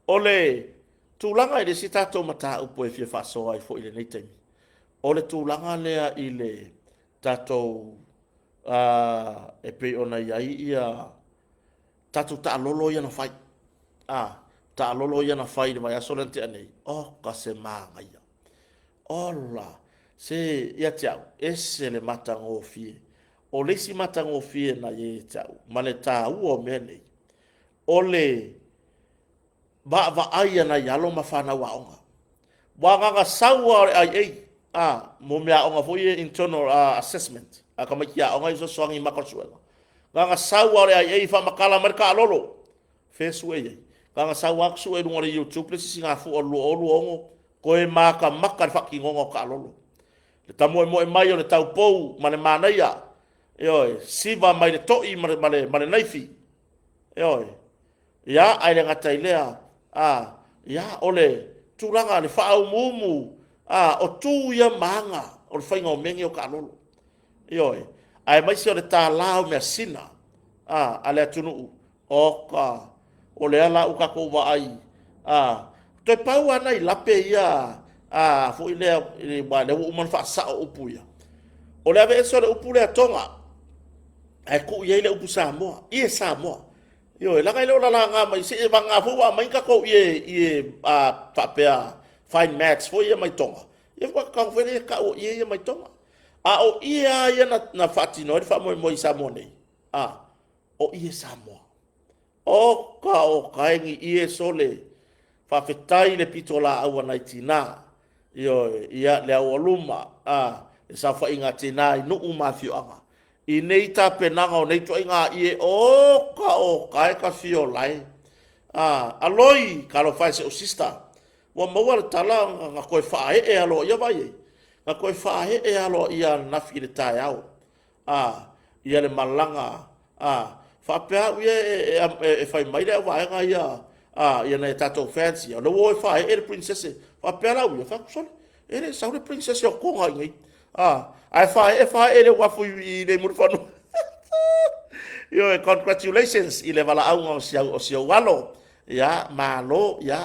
O le tulaga i le isi tatou mataupu e fia faasoa ai foi i lenei taimi, o le tulaga lea i le tatou e pei ona i ai ia tatou taalolo ia na fai. A, taalolo ia na fai i le vaiaso lea na tea nei, oka se manaia. Ola, se ia te au, ese le matagofie. O le isi matagofie na i ai ia te au, ma le taua o mea nei, o le vaavaai a nai alo ma fanau aoga. Aua na ona sau lava o le IA, a, mo meaaoga foi ia internal assessment a tamaiti aoga ia e fesoasoani i maka o le suega. Na ona sau lava o le IA faamatala mai le taalolo, fea e sue i ai? Na ona sau lava sue i luga o le YouTube le isi sigafua o le 2026, toe matamata i le faatinoga o taalolo. Le tamoemoe mai o le taupou ma le manaia, ioe, siva mai le toi ma le naifi, ioe. Ia, ae le gata i lea, a, ia, o le tulaga le faaumuumu, a, o tu ia ma aga o le faiga o mea nei o taalolo. Ioe, aemaise o le tala o measina a, a le atunuu, oka, o lea la ua tatou vaai, a, toe pau lava nai lape ia, a, foi lea, aua o lea ua uma ona faasao upu ia. O le aveese o le upu lea Toga, ae tuu i ai le upu Samoa, ie Samoa. Ioe, leaga e le o lalaga mai, seiavagana foi ua aumai ni tatou ie, ie faapea fine mats foi ia mai Toga, ia faatoa tago foi lea tau o ie ia mai Toga. A o ie lava ia na faatino ai le faamoemoe i Samoa nei, a, o ie Samoa. Oka oka e ni ie sole, faafetai i le pitolaau a nai tina, ioe, ia le aualuma, a, le saofaiga a tina i nuu ma afioaga. I nei tapenaga o nei ituaiga ie, oka oka e tafiolae. A, aloi, talofa e i si ou sister, ua maua le tala na toe faaee aloaia, vaai i ai, na toe faaee aloaia ananafi i le taeao, a, ia le malaga, a, faapea au ia e fai mai le auvaega ia, a, ia nai a tatou fans ia, o lea ua o e faaee le princess. Faapea la au ia, fai atu, sole, e le i sau le princess o Toga i inei, a, ae faaee faaee i le uafu i inei i Mulifanua. Ioe, congratulations i le valaauga o si ou alo. Ia, malo, ia,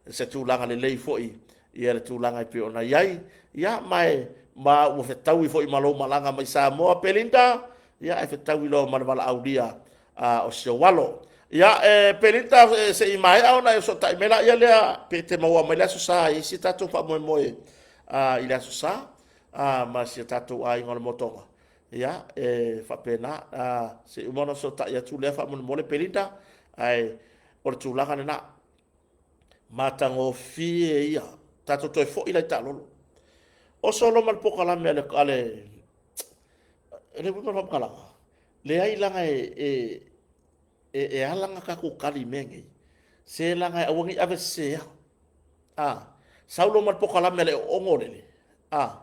se tulaga lelei foi ia le tulaga e pei ona i ai. Ia, ma e, ma ua fetaui foi ma lou malaga mai Samoa, Belinda, ia, ae fetaui loa ma le valaaulia o si ou alo. Ia, e, Belinda, se i maea ona e fesootai mai laia lea, pe te maua mai le Aso Sa e i ai si tatou faamoemoe i le Aso Sa ma si a tatou aiga o le Motoga. Ia, e faapena, se i uma ona fesootai atu lea faamolemole Belinda, ae o le tulaga lena. Matagofie ia. Tatou toe foi la i taalolo. Oso loa ma le polokalame a le, a le, le uiga o le faamatalaga, leai leaga e, e, e, e ala ona tatou tali i mea nei, se leaga e aua ne i ave sese a. Sau loa ma le polokalame a le oogo lele, a,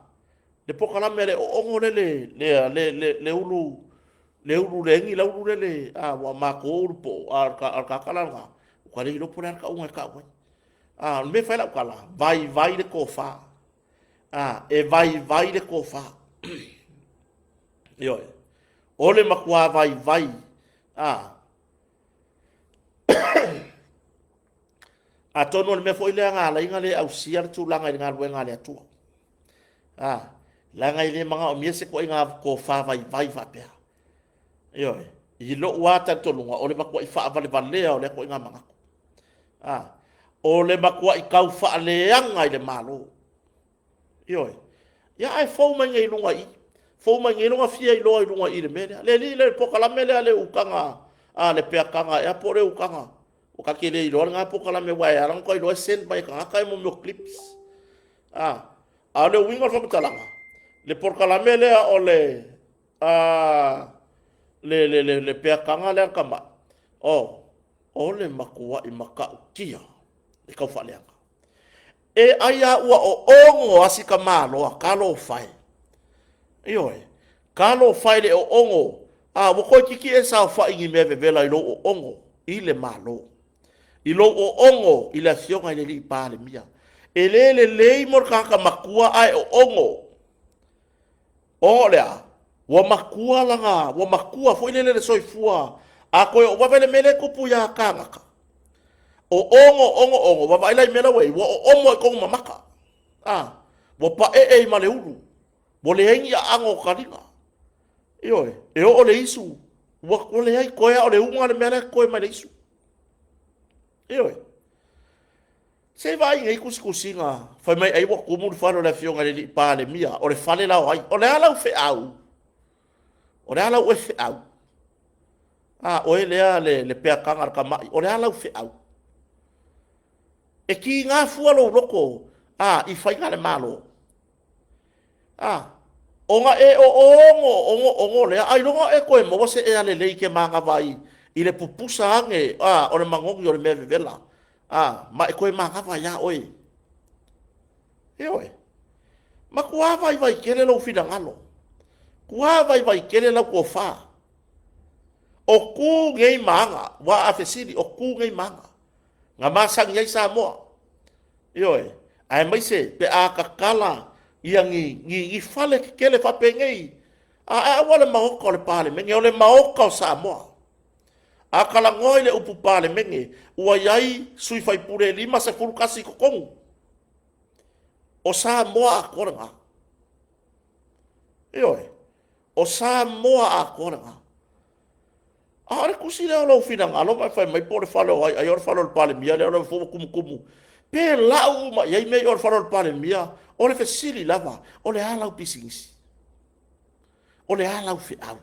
le polokalame a le oogo lele, le, le, le, le ulu, le ulu le egi la ulu lele, a, ua matou ulu po, a, o le tagata la lena, ua le iloa po o le a le tauga e tau ai. A, o le mea e fai lau tala, vaivai le tofa. A, e vaivai le tofa. Ioe. O le matua vaivai. A, atonu o le mea foi lea na ala ai ona le ausia le tulaga i le galuega a le Atua. A, leaga e le manaomia se ituaiga tofa vaivai faapea. Ioe. I lou lava talitonuga, o le matuai faavalevalea o lea ituaiga manatu. A, o le matuai tau faaleaga i le Malo. Ioe. Ia ae fou mai nei i luga i i. Fou mai nei lona fia iloa i luga i i le mea lea. Le alii le polokalame lea le ukaga a le peakaga ea po o le ukaga. Ua ta te le iloa lena polokalame aua e ala ona ta iloa e send mai e tagata e mo mea o clips. A, a o le uiga o le faamatalaga, le polokalame lea o le a le le le le peakaga lea a le tamai, oh, o le matuai matautia e tau faaleaga. E ai a ua oogo a si tamaloa, talofa e. Ioe, talofa e le oogo, a ua toeitiiti e saofai ni mea vevela i lou oogo i le Malo, i lou oogo i le Afioga i le Alii Palemia. E le lelei mo le tagata matua ae oogo. O le a? Ua matua lana, ua matua foi lele le soifua. A toe oo vave le mea lea e tupu ia kānaka. O ogo, ogo, ogo, vaavaai la i mea la ua i ai, ua oomo i tonu ma maka. A, ua paee ai ma le ulu. Ua leai ni aaga o taliga. Ioe, e oo le isu, ua, ua leai, toe lava o le uga le mea la e totoe mai le isu. Ioe. Se i vaai i nei tusitusiga, fai mai ai ua tumu le fale o le Afioga i le Alii Palemia, o le fale la o ai? O le a lau feau? O le a lau oe feau? A, oe lea le, le peakaga a le tamai, o le a lau feau? E kiga fua lou loto, a, i faiga a le Malo. A, ona e oogo, ogo, ogo lea, ailoga e toe maua se ea lelei ke manava ai i le pupusa ane, a, o le manogi o le mea vevela, a, ma e toe manava iā oe. Ioe. Matua vaivai tele lou finagalo. Tua vaivai tele lau tofa. O tu nei ma aga, ua a fesili, o tu nei ma aga. Na masani ai Samoa. Ioe, aemaise pe a tatala ia ni, ni, ni fale tetele faapenei, a ae aua le Maota o le Palemene, o le Maota o Samoa. A talanoa i le upu Palemene, ua i ai sui faipule e 51 i totonu. O Samoa atoa lena. Ioe, o Samoa atoa lena. A o le tusi lea o lou finagalo ma e fai mai po o le fale o ai, ai o le fale o le Palemia lea o le fua ua tumutumu. Pe lau uma i ai mea i o le fale o le Palemia, o le fesili lava, o le a lau pisinisi? O le a lau feau?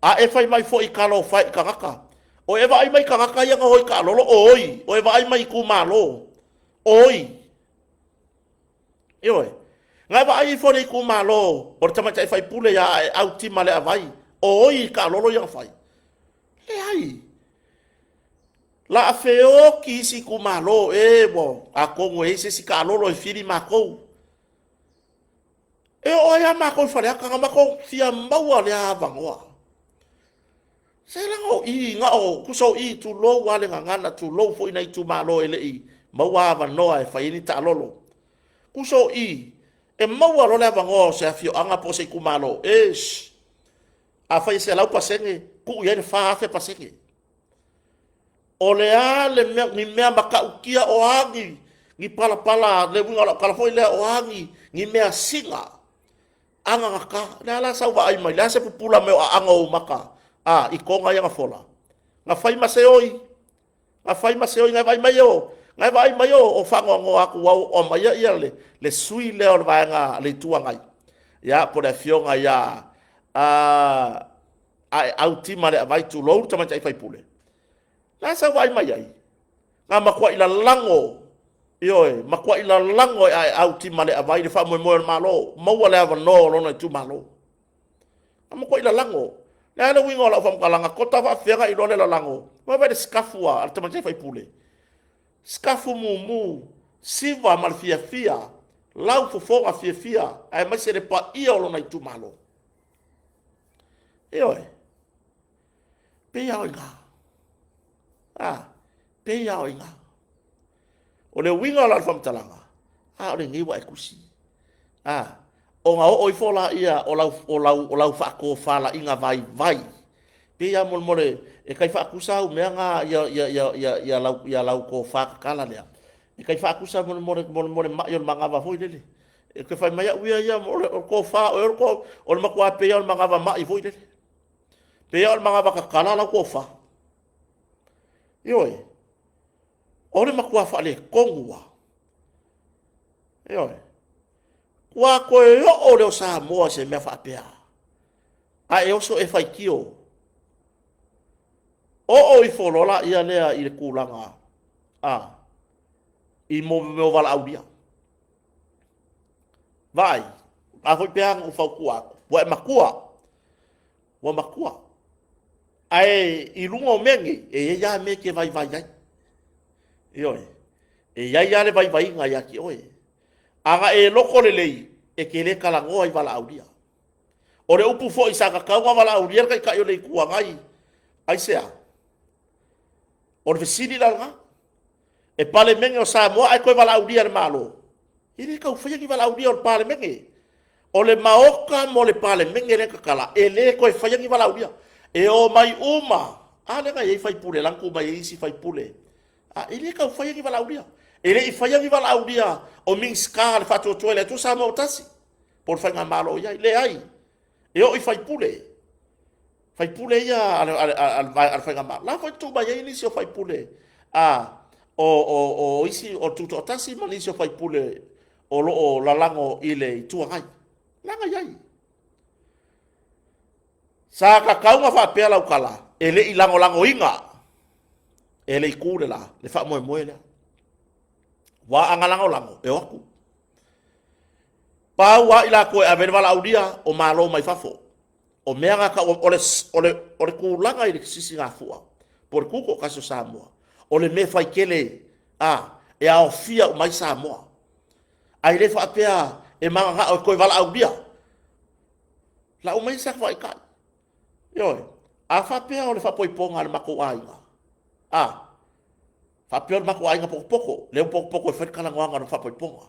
A e fai mai foi i talofa e i tagata, o e vaai mai i tagata ia na o i taalolo, oi, o e vaai mai i itumalo, oi. Ioe. Na e vaai ifo i le itumalo o le tamaitai faipule ia Aeau Tima Leavai, o oi i taalolo ia na fai? Leai. La a feoti isi itumalo, e ua atonu e i ai se isi taalolo e fili matou. E oo ai lava matou i Faleata, na matou fia maua lea avanoa. Se leaga o i, na o, tusa o i, tulou lava le gagana, tulou foi nai itumalo e le i maua avanoa e fai ai ni taalolo. Tusa o i, e maua loa le avanoa o se afioaga po o se itumalo, eish, afai e 100%, tuu i ai le 4000%. O le a le mea, ni mea matautia, o a ni, ni palapala, le uiga o lau tala foi lea, o a ni, ni measina agagata. O le a la sau vaai mai, le a se pupula mai o aano o ou maka, a, i toga ia na fola? Na fai ma seoi, na fai ma seoi, na e vaai mai o, na e vaai mai o, o faanoanoa atu ua o aumaia ia le, le sui lea o le vaega a le Itu Agai, ia, po o le afioga ia, a, Aeau Tima Leavai, tulou le tamaitai faipule. Le a sau vaai mai ai? Na matuai lalago. Ioe, matuai lalago e aeau Timaleavai le faamoemoe o le Malo, maua le avanoa o lona itumalo. Na matuai lalago. Le a le uiga o lau faamatalaga, tota faafefea ona e iloa le lalago? Vaai le sikafu a le tamaitai faipule, sikafu mumu, siva ma le fiafia, lau fofoga fiafia, aemaise le paia o lona itumalo. Ioe, pei lava o i ina. A, pei lava o i ina. O le uiga o lau faamatalaga, a o lenei ua e tusi. A, ona oo ifo lea o lau faatofalaiga vaivai, pei lava molemole e tai faatusa au mea na ia lau tofa tatala lea, e tai faatusa molemole mai o le manava foi lele. E te fai mai au ia ia, o le tofa o oe o le matua pei lava o le manava mai foi lele. Pei lava o le manava tatala lau tofa. Ioe, o le matua faaletonu lava. Ioe. Ua toe oo lea o Samoa i se mea faapea, a e oso e faitio. Oo ifo loa laia lea i le tulaga a, i mea o valaaulia. Vaai, a foi pe a na ou fautua atu, ua e matua, ua matua. Ae i luga o mea nei, e i ai lava mea e te vaivai ai. Ioe, e i ai lava le vaivaiga ia te oe. A na e loto lelei, e te le talanoa i valaaulia. O le upu foi sa tatau ona valaaulia le Taitai o le Itu Agai, aisea? O le fesili la lena. E Palemene o Samoa ae toe valaaulia e le Malo? E le tau faia ni valaaulia o le Palemene. O le Maota mo le Palemene lea e tatala, e le toe faia ni valaaulia. E omai uma, a lea na i ai faipule, la na tuu mai ai isi faipule. A, e le tau faia ni valaaulia. E le i faia ni valaaulia o Minisita a le Faatuatua i le Atua Samoa ua Tasi, po o le Faigamalo o i ai. Leai, e oo i faipule, faipule ia a le Faigamalo. La foi na tuu mai ai nisi o faipule a o isi o le Tutoatasi ma nisi o faipule o lo o lalago i le Itu Agai. La na i ai. Sa tatau ona faapea lau tala, e le i lagolagoina e le Itu le la le faamoemoe lea. Aua a na lagolago, e o atu. Pau lava i latou e ave ai le valaaulia, o Malo mai fafo. O mea na tau, o le tulaga i le sisigafua, po o le tutoatasi o Samoa, o le mea e fai tele, a, e aofia uma ai Samoa. Ae le faapea e mananao e toe valaaulia. Lau mai sa faaitai. Ioe, a faapea o le faaipoipoga a le matou aiga, a, faapea o le matou aiga potopoto, lea ua potopoto e fai le talanoaga o le faaipoipoga.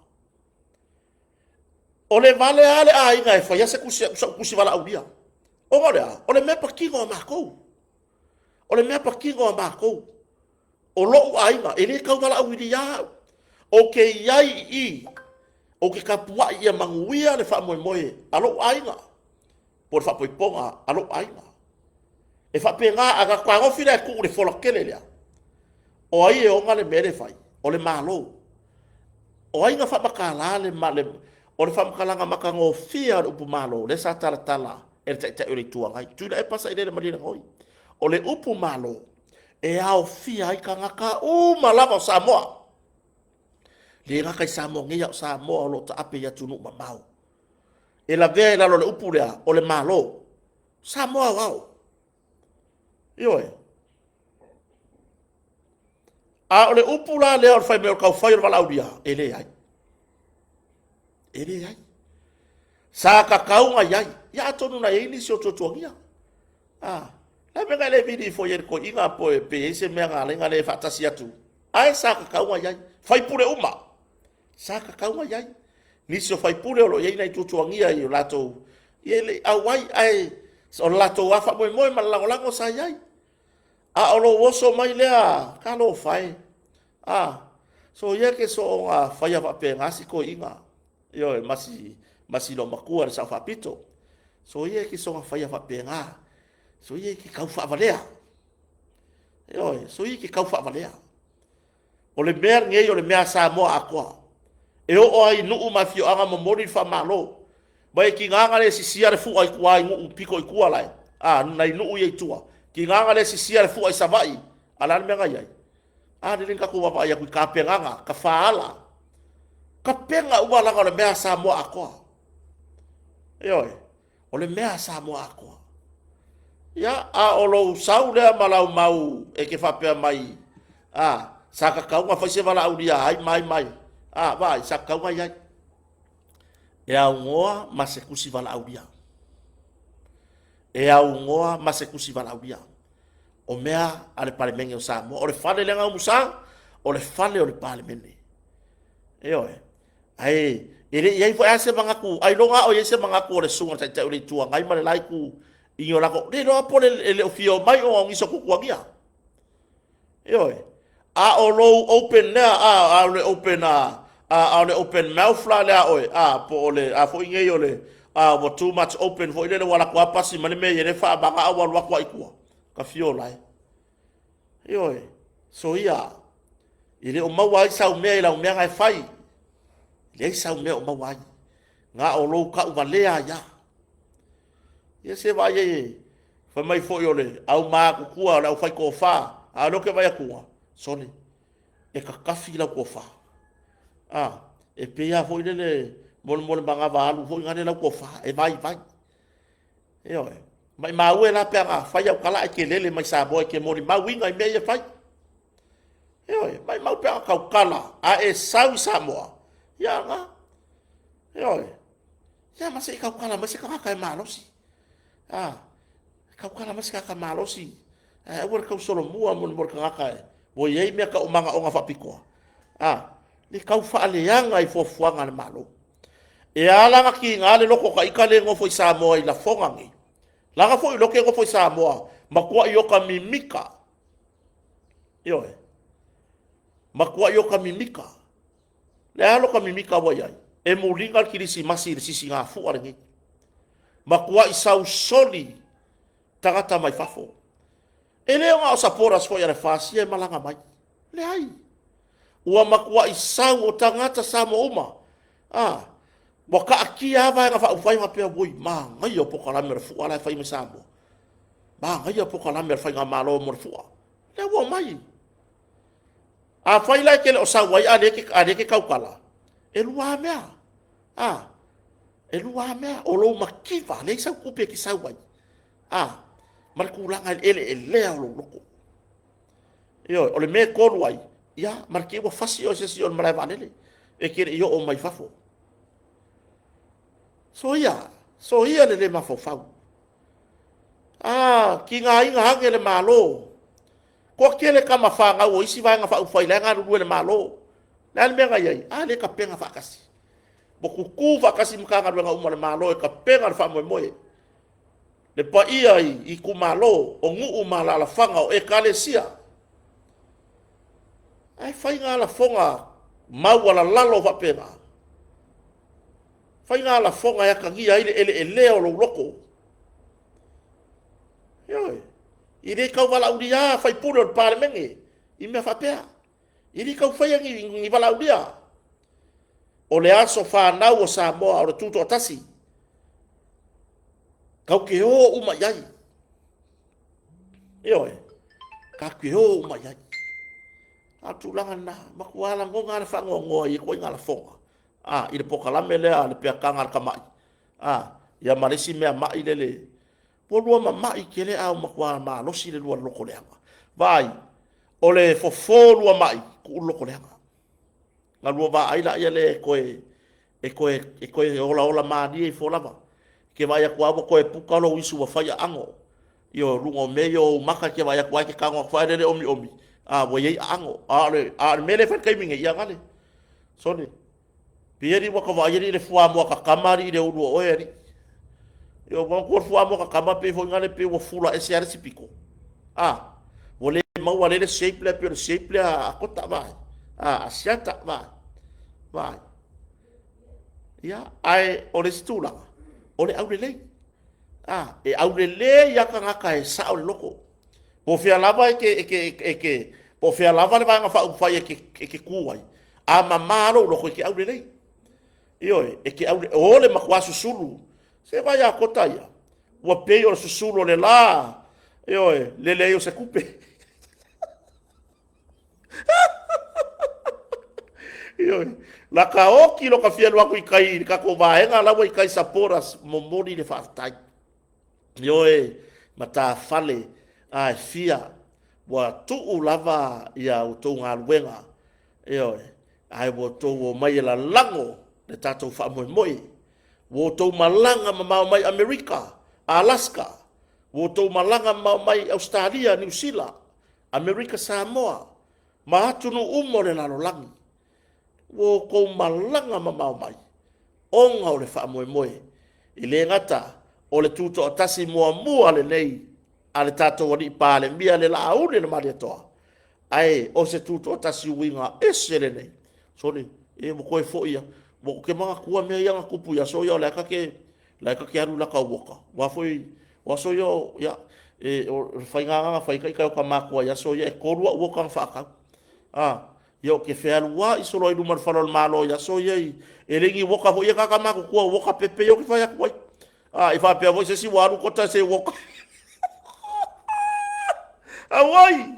O le vale lava le aiga e faia se tusi, sau tusi valaaulia. Ona o le a? O le mea patino a matou. O le mea patino a matou. O lou aiga, e le tau valaauilia au. Ou te i ai i i, ou te tapuai ia manuia le faamoemoe a lou aiga, po o le faapoipoga a lou aiga. E faapena, a tatou fetagofi la e tuu i le fola tele lea, o ai e ona le mea lea e fai? O le Malo. O ai na faamatala le, o le faamatalaga matagofie o le upu Malo, lea sa talatala e le Taitai o le Itu Agai, Tuilaepa Sailele Malielegaoi. O le upu Malo, e aofia ai tagata uma lava o Samoa. Le gata i Samoa nei, a o Samoa o lo o taape i atunuu mamao. E lavea i lalo o le upu lea, o le Malo. Samoa aoao. Ioe. A o le upu la lea o le fai mai o le taufai o le valaaulia, e leai. E leai. Sa tatau ona i ai. Ia atonu na i ai nisi o tuatuagia. A, le mea na le vili ifo i ai le toeaina po e pe i ai se mea na ala ai ona le faatasi atu. Ae sa tatau ona i ai. Faipule uma. Sa tatau ona i ai. Nisi o faipule o lo o i ai nai tuatuagia i o latou, ia e le i auai, ae o le latou lava faamoemoe ma le lagolago sa i ai. A o lou oso mai lea, talofa e, a, soia ke soona faia faapena si toeaina, ioe, ma si loomatua le Sao Faapito. Soia ke soona faia faapena, soia ke tau faavalea, ioe, soia ke tau faavalea. O le mea lenei o le mea a Samoa atoa. E oo lava i nuu ma afioaga momoli le faamalo. Ma e tiga na le sisia le fua i tua i nuu pito i tua lae, a, nai nuu ia i tua. Tiga na le sisia le fua i Savaii, a o le a le mea na i ai? A lele na tatou vaavaai atu i tapenaga, tafaala. Kapega uma leaga o le mea a Samoa atoa. Ioe, o le mea a Samoa atoa. Ia, a o lou sau lea ma lau mau e te faapea mai, a, sa tatau ona fai se valaaulia a ai ma ai ma ai. A, vaai, sa tatau ona i ai. E aunoa ma se tusi valaaulia. E aunoa ma se tusi valaaulia. O mea a le Palemene o Samoa. O le fale lea na umusa, o le fale o le Palemene. Ioe. Ae e le i ai foi lava se manatu, ailoga lava o i ai se manatu o le susuga i le Taitai o le Itu Agai ma le la Itu i ni o latou, le iloa po o le le o fia omai ona o nisi o tuatuagia. Ioe. A o lou open lea, a o le open a, a o le open mouth la lea a oe, a, po o le a foi nei o le, a, ua too much open foi lele ua alu atu lava pasi mai le mea e i ai le faamaga a ua alu atu lava i tua. Ta fio la e. Ioe. Soia. E le o maua ai sau mea i lau mea na e fai. E leai sau mea o maua ai. Na o lou tauvalea ai lava. Ia se vaai ai, fai mai foi o le au matutua o le aufaitofa, a o lea ou te vaai atu, sole, e tatafi lau tofa. A, e pei lava foi lele mo le manava alu foi lea lau tofa, e vaivai. Ioe. Maimau e la pe ana fai au tala ae te lele mai Samoa e te molimauina i mea ia e fai. Ioe, maimau pe ana tautala a e sau i Samoa, ia na. Ioe. Ia ma se i tautala mai se tagata e malosi. A, tautala mai se tagata malosi. Ae aua le tausolomua mo le tagata e ua i ai mea tau manaoga faapitoa. A, le tau faaleaga i fuafuaga a le Malo. E ala ona tiga le loto o ta ita lea e nofo i Samoa i lafoga nei, leaga foi o lea ou te nofo i Samoa, matuai ota mimita. Ioe. Matuai ota mimita. Le a lota mimita ua i ai? E muliga le kilisimasi i le sisigafua lenei. Matuai sausoli tagata mai fafo. E le o na o supporters foi a le FAST ia e malaga mai. Leai. Ua matuai sau o tagata Samoa uma. A, ua taatia lava vaega faaupufai faapea, oi, manaia polokalame o le fua la e fai mai Samoa. Manaia polokalame a le faigamalo mo le fua. Lea ua omai. Afai la e te le o sau ai a lea e te tautala, e lua lava mea. A, e lua lava mea. O lou mativa, leai sau tupe e te sau ai. A, ma le tulaga e eleelea o lou loto. Ioe, o le mea e tolu ai, ia, ma le te i ua fasi oe e se isi i o i le malae vaalele, e te le i oo mai fafo. Soia, soia le le mafaufau. A, tigaina ane le Malo. Toatele tama fanau o isi vaega faaupufai la e galulue i le Malo. O le a le mea na i ai? A lea e tapena faatasi. Ua tutu faatasi Matagaluega uma a le Malo e tapena le faamoemoe. Le paia i itumalo, o nuu ma alaalafaga, o ekalesia. Ae fai na lafoga maualalalo faapena. Fai na lafoga e atagia ai le eleelea o lou loto. Ioe. E le tau valaaulia sui usufono o le Palemene i mea faapea. E le tau faia ni, ni valaaulia. O le aso fanau o Samoa o le tutoatasi. Tatou te o uma i ai. Ioe, tatou te o uma i ai. A o le tulaga lena, matua lagona lava le faanoanoa i ituaiga lafoga, a, i le polokalame lea a le peataga a le tamai, a, ia ma le isi mea mai lele, ua lua mamai tele a ua matua malosi le lua loto leaga. Vaai, o le fofo o lua mai, tuu le loto leaga. Na lua vaai laia lea e toe e toe e toe olaola malie ifo lava. Ke vaai atu lava ua toe puka lou isu ua fai aano. Ioe, o luga o mea ia o ou maka e te vaai atu lava e te tago atu foi lele omiomi, a ua i ai aano. A o le a o le mea lea e fai i le taimi nei, ia gale. Sole. Pei alii ua ta vaai alii i le fuamoa kakama alii i le ulu o oe alii. Ioe, ua manatua le fuamoa kakama pei foi nale pei ua fula ese lava le isi pito. A, ua le maua lele shape lea pei o le shape lea a kota vaai. A, a siata vaai. Vaai. Ia, ae o le isi tulaga, o le aulelei. A, e aulelei lava tagata e sao le loto. Po o fea lava e te, e te, e te, po o fea lava le vaega faaupufai e te, e te tu ai, a mama lou loto e te aulelei. Ioe, e te aule, o le matua susulu. Se vaai a kota ia, ua pei o le susulu o le la, ioe, le leai o se tupe. Ioe. Laka oki lo ka fia alu atu i kai i le tatou vaega la ua i kai supporters momoli le faafetai. Ioe, matafale a e fia ua tuu lava ia outou galuega. Ioe, ae ua outou omai e lalago le tatou faamoemoe. Ua outou malaga mamao mai Amerika, Alaska, ua outou malaga mamao mai Ausetalia, Niu Sila, Amerika Samoa, ma atunuu uma o le lalolagi. Ua outou malaga mamao mai ona o le faamoemoe. E le gata o le tutoatasi muamua lenei a le tatou Alii Palemia le Laauli le Malietoa, ae o se tutoatasi uiga ese lenei. Sole, e ua toe foi lava. Ou te manatua mea ia na tupu i aso ia o la e ta te, la e ta te alu i lata uoka, aua foi o aso ia, ia, e, o le faiga lava na fai e ita e matua i aso ia, e 3 au uoka na faatau. Ia ou te fealuai solo ai i luma o le fale o le Malo i aso ia, e le ni uoka foi ia tagata matutua, o uoka pepe ia ou te fai atu ai. I faapea foi se isi ua alu kota se uoka. Auai!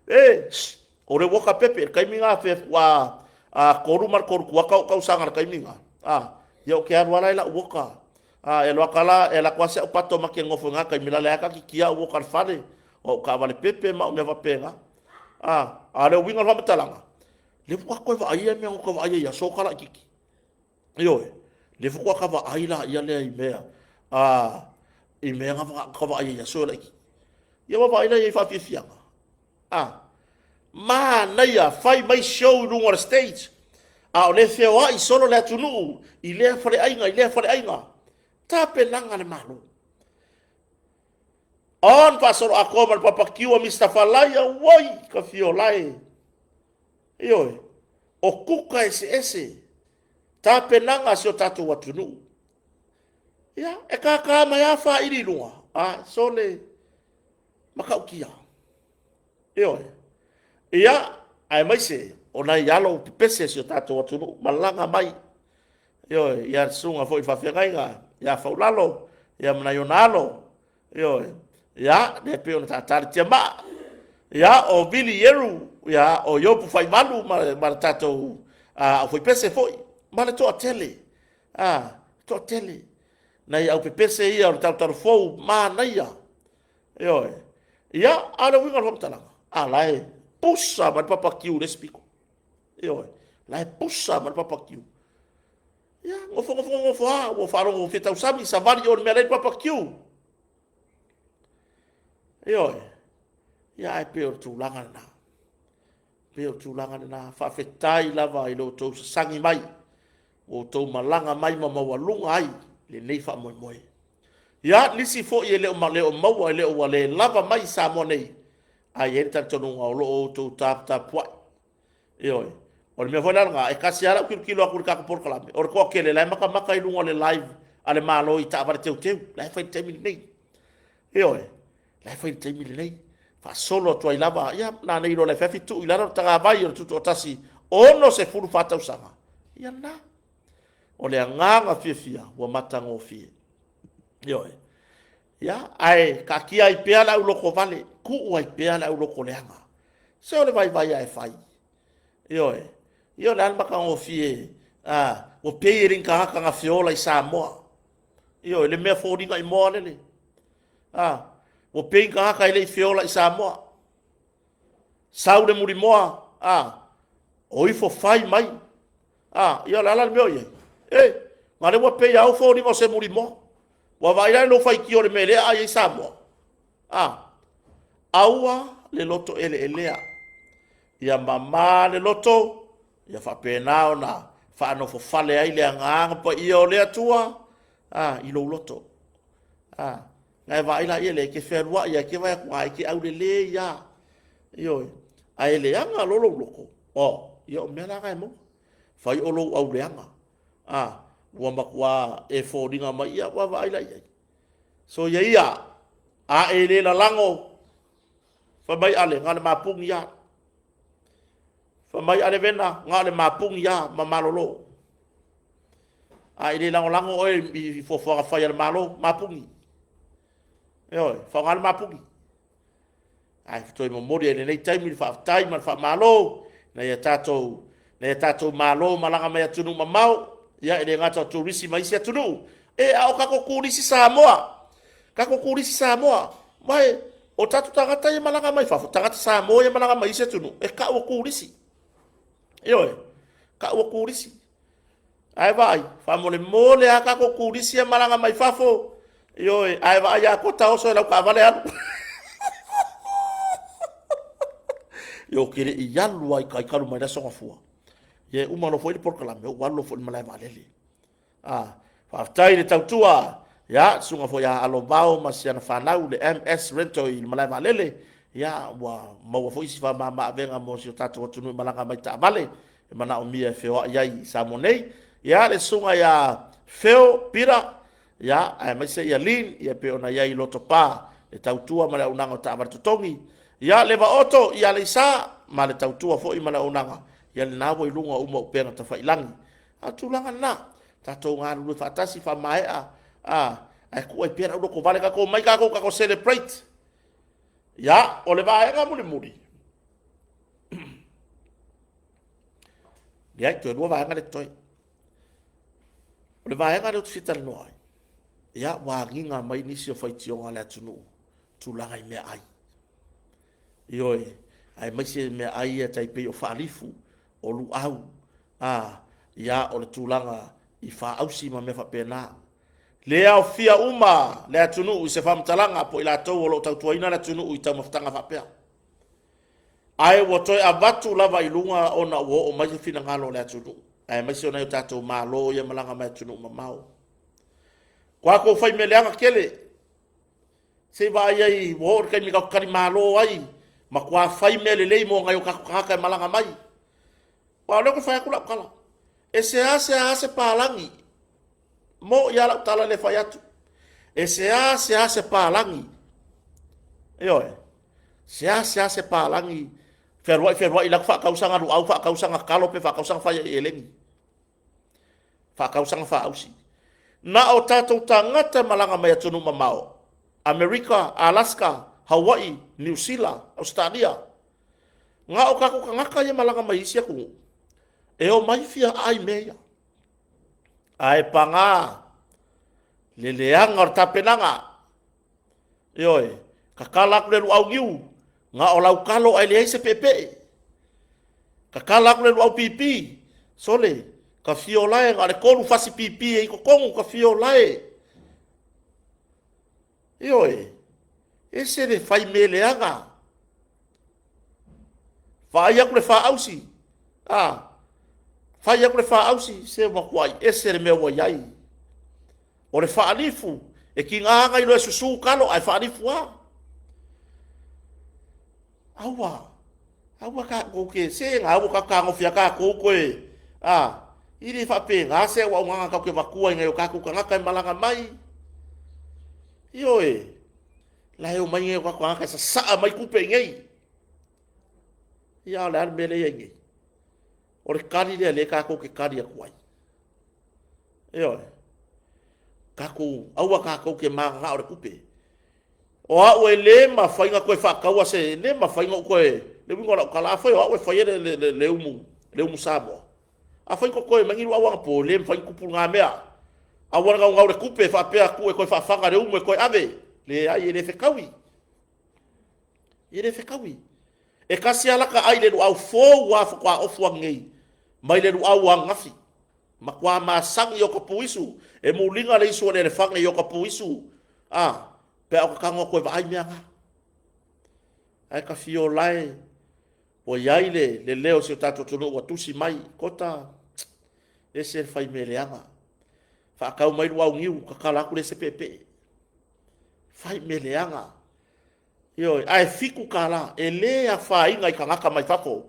E, shh, o le uoka pepe, le taimi na fe, ua a 3 ma le 3 kuata o tausaga le taimi na. Ia ou te alu ala i lau uoka. E alu atu la, e alu atu lava si au pato ma te nofo i na taimi, la le kaki au uoka i le fale, o au taavale pepe ma au mea faapena. A o le uiga o le faamatalaga, lea faatoa toe vaaia mea na toe vaaia i aso ta laitiiti. Ioe, lea faatoa ta vaai laia lea i mea, i mea na ta vaaia i aso laitiiti. Ia ua vaai la i ai i faafiafiaga. Manaia, fai mai show i luga o le stage, a o lea e feoai solo le atunuu i lea faleaiga, i lea faleaiga. Tapenaga a le Malo. On faasoloatoa ma le papakiu a Mister Falai, auai ka fiolae. Ioe, o kuka eseese, tapenaga a si o tatou atunuu. Ia, e tata mai lava faili i luga, a, sole matautia. Ioe. Ia, aemaise o nai alo pepese a si o tatou atunuu, malaga mai. Ioe, ia le susuga foi i le faafeagaiga ia Faulalo, ia ma nai ona alo. Ioe. Ia, lea pei ona tata le tiamaa. Ia, o Vili Ieru, ia, o Iopu Faivalu ma le tatou aufaipese foi, ma le toatele. Toatele. Nai aupepese ia o le talutalufou, manaia. Ioe. Ia, a o le uiga o le faamatalaga, a la e pusa mai le papakiu i le isi pito. Ioe. La e pusa mai le papakiu. Ia, nofo, nofo, nofo lava, ua faalogo fia tausami, savali o le mea la e i le papakiu. Ioe. Ia, ae pei o le tulaga lena. Pei o le tulaga lena. Faafetai lava i lo outou sasagi mai, ua outou malaga mai ma maualuga ai lenei faamoemoe. Ia, nisi foi e le o maua, e le o ua le lava mai i Samoa nei, ae i ai le talitonuga o lo o outou taputapuai. Ioe. O le mea foi la lena, e tasi lava lau tilotilo atu i le tatou polokalame, o le toatele la e matamata i luga o le live a le Malo i taavale teuteu, la e fai i le taimi lenei. Ioe. La e fai i le taimi lenei. Faasolo atu ai lava, ia, nanei loa i le afiafi tuu i lalo le tagavai o le tutoatasi 64 tausaga. Ia lena. O le agaga fiafia ua matagofie. Ioe. Ia, ae taatia ai pea le aulotovale, tuu ai pea le aulotoleaga. Se o le vaivai a e fai. Ioe. Ia o le a le matagofie, ua pei e le i ni tagata na feola i Samoa. Ioe, le mea foliga i moa lele. Ua pei ni tagata e le i feola i Samoa. Sau le mulimoa, o ifo fai mai. Ia o le a la le mea o i ai? E, na lea ua pei lava ou foliga o se mulimoa. Ua vaai la i lou faitio o le mea lea a i ai Samoa. Aua le loto eleelea. Ia mama le loto, ia faapena ona faanofofale ai le agaga paia o le Atua, i lou loto. Na e vaai la ia lea, e te fealuai, e te vaai atu, e te aulelei lava. Ioe. Ae leaga loa lou loto, ia o mea la na e maua. Fai o lou auleaga. Ua matua e foliga mai, ia vaavaai la i ai. Soia ia, a e le lalago, fai mai Ale, na o le mapuni lava. Fai mai Ale Vena, na o le mapuni lava ma malolo. A e le lagolago oe i fuafuaga fai a le Malo, mapuni. Ioe, faaaoga le mapuni. Ae toe momoli ai i lenei taimi le faafetai ma le faamalo nai a tatou Nai a tatou Malo malaga mai atunuu mamao, ia e le gata o turisi mai isi atunuu, e a o tatou turisi Samoa, tatou turisi Samoa, ma e o tatou tagata ia malaga mai fafo, tagata Samoa ia malaga mai isi atunuu, e tau o turisi. Ioe, tau o turisi. Ae vaai, faamolemole lava tatou turisi ia malaga mai fafo, ioe, ae vaai a kota oso i lau taavale alu. Io, ou te le i alu lava i tai talu mai le aso Gafua. Ia e uma loa foi le polokalame, ou alu loa foi i le malae vaalele. Ah, faafetai i le tautua, ia, susuga foi ia Alovao ma si ana fanau, le MS Rental i le malae vaalele, ia, ua maua foi si faamama avega mo si o tatou atunuu i malaga mai taavale. e manaomia e feoai ai i Samoa nei. Ia, le susuga ia Phil Peter, ia, aemaise ia Lin, ia pei ona i ai i Lotopa, le tautua ma le auaunaga o taavale totogi. Ia, le Vaoto i Aleisa, ma le tautua foi ma le auaunaga, ia lena ua i luga uma o upega tafailagi. A o le tulaga lena, tatou galulue faatasi, faamaea, a, ae tuu ai pea le aulotovale, tatou omai tatou, tatou celebrate. Ia, o le vaega mulimuli, Leai, toe lua vaega lea e totoe. O le vaega lea ou te fia talanoa ai, ia, ua agiga mai nisi o faitioga a le atunuu, tulaga i meaai. Ioe, aemaise meaai ia tai pei o faalifu, o luau, a, ia, o le tulaga i faausi ma mea faapena. Le aofia uma le atunuu i se faamatalaga po o i latou o lo o tautuaina le atunuu i taumafataga faapea. Ae ua toe avatu lava i luga ona ua oo mai se finagalo o le atunuu, aemaise o nai o tatou Malo ia malaga mai atunuu mamao. Ua tatou fai mea leaga tele, se i vaai ai ua oo i le taimi tatou te talimalo ai, matua fai mea lelei mo nai o tatou tagata e malaga mai. Aua o lea ou te fai atu lau tala, e seasea lava se palagi, mo'i lava lau tala lea e fai atu, e seasea se palagi, ioe, seasea se palagi fealuai fealuai alu atu faatau sana luau, faatau sana talo pe faatau sana fai elegi, faatau sana faausi. Na o tatou tagata malaga mai atunuu mamao, Amerika, Alaska, Hawaii, Niu Sila, Ausetalia, na o tatou tagata ia malaga mai isi atunuu e omai fia aai mea ia. Ae paga le leaga o le tapenaga. Ioe, tatala atu le luau niu, na o lau talo ae leai se peepee. Tatala atu le luau pipi, sole, ta fio lae, na o le 3 fasi pipi e i totonu, ta fio lae. Ioe, ese le fai mea leaga. Vaai atu le faausi, a, fai atu le faausi, se ua matuai ese le mea ua i ai. O le faalifu, e tiga na iloa e susu talo ae faalifu lava. Aua, aua tatou te, se na ua tatou fetagofi lava tatou toe, a, e le faapena se auaunaga tatou te avatua i nai o tatou tagata e malaga mai. Ioe, la e omai nai o tatou tagata e sasaa mai tupe i inei. Ia a o le a le mea lea e i ai nei? O le tali lea o lea tatou te tali atu ai. Ioe. Tatou, aua tatou te mananao i le tupe. O au e le mafai ona toe faataua se, e le mafai ona ou toe, le uiga o lau tala, afai o au e faia le, le, le, le umu, le umu Samoa, afai totoe mai ni luau anapo, e le mafai ona tupu lena mea. Aua le naunau i le tupe faapea atu e toe faafaga le umu e toe ave. Leai, e le fetaui. E le fetaui. E tasi lava lata ai i le luau fou lava faatoa ofu atu nei mai le luau ananafi. Matua masani i o ka puisu, e muliga le isu o le elefaga i o ka puisu, a, pe a o ka tago atu e vaai mea na. Ae ka fio lae, ua i ai le, le leo o si o tatou atunuu ua tusi mai, Kota, ese le fai mea leaga. Faatau mai luau niu, tatala atu le ese peepee. Fai mea leaga. Ioe, ae $7 e le afaina i tagata mai fafo.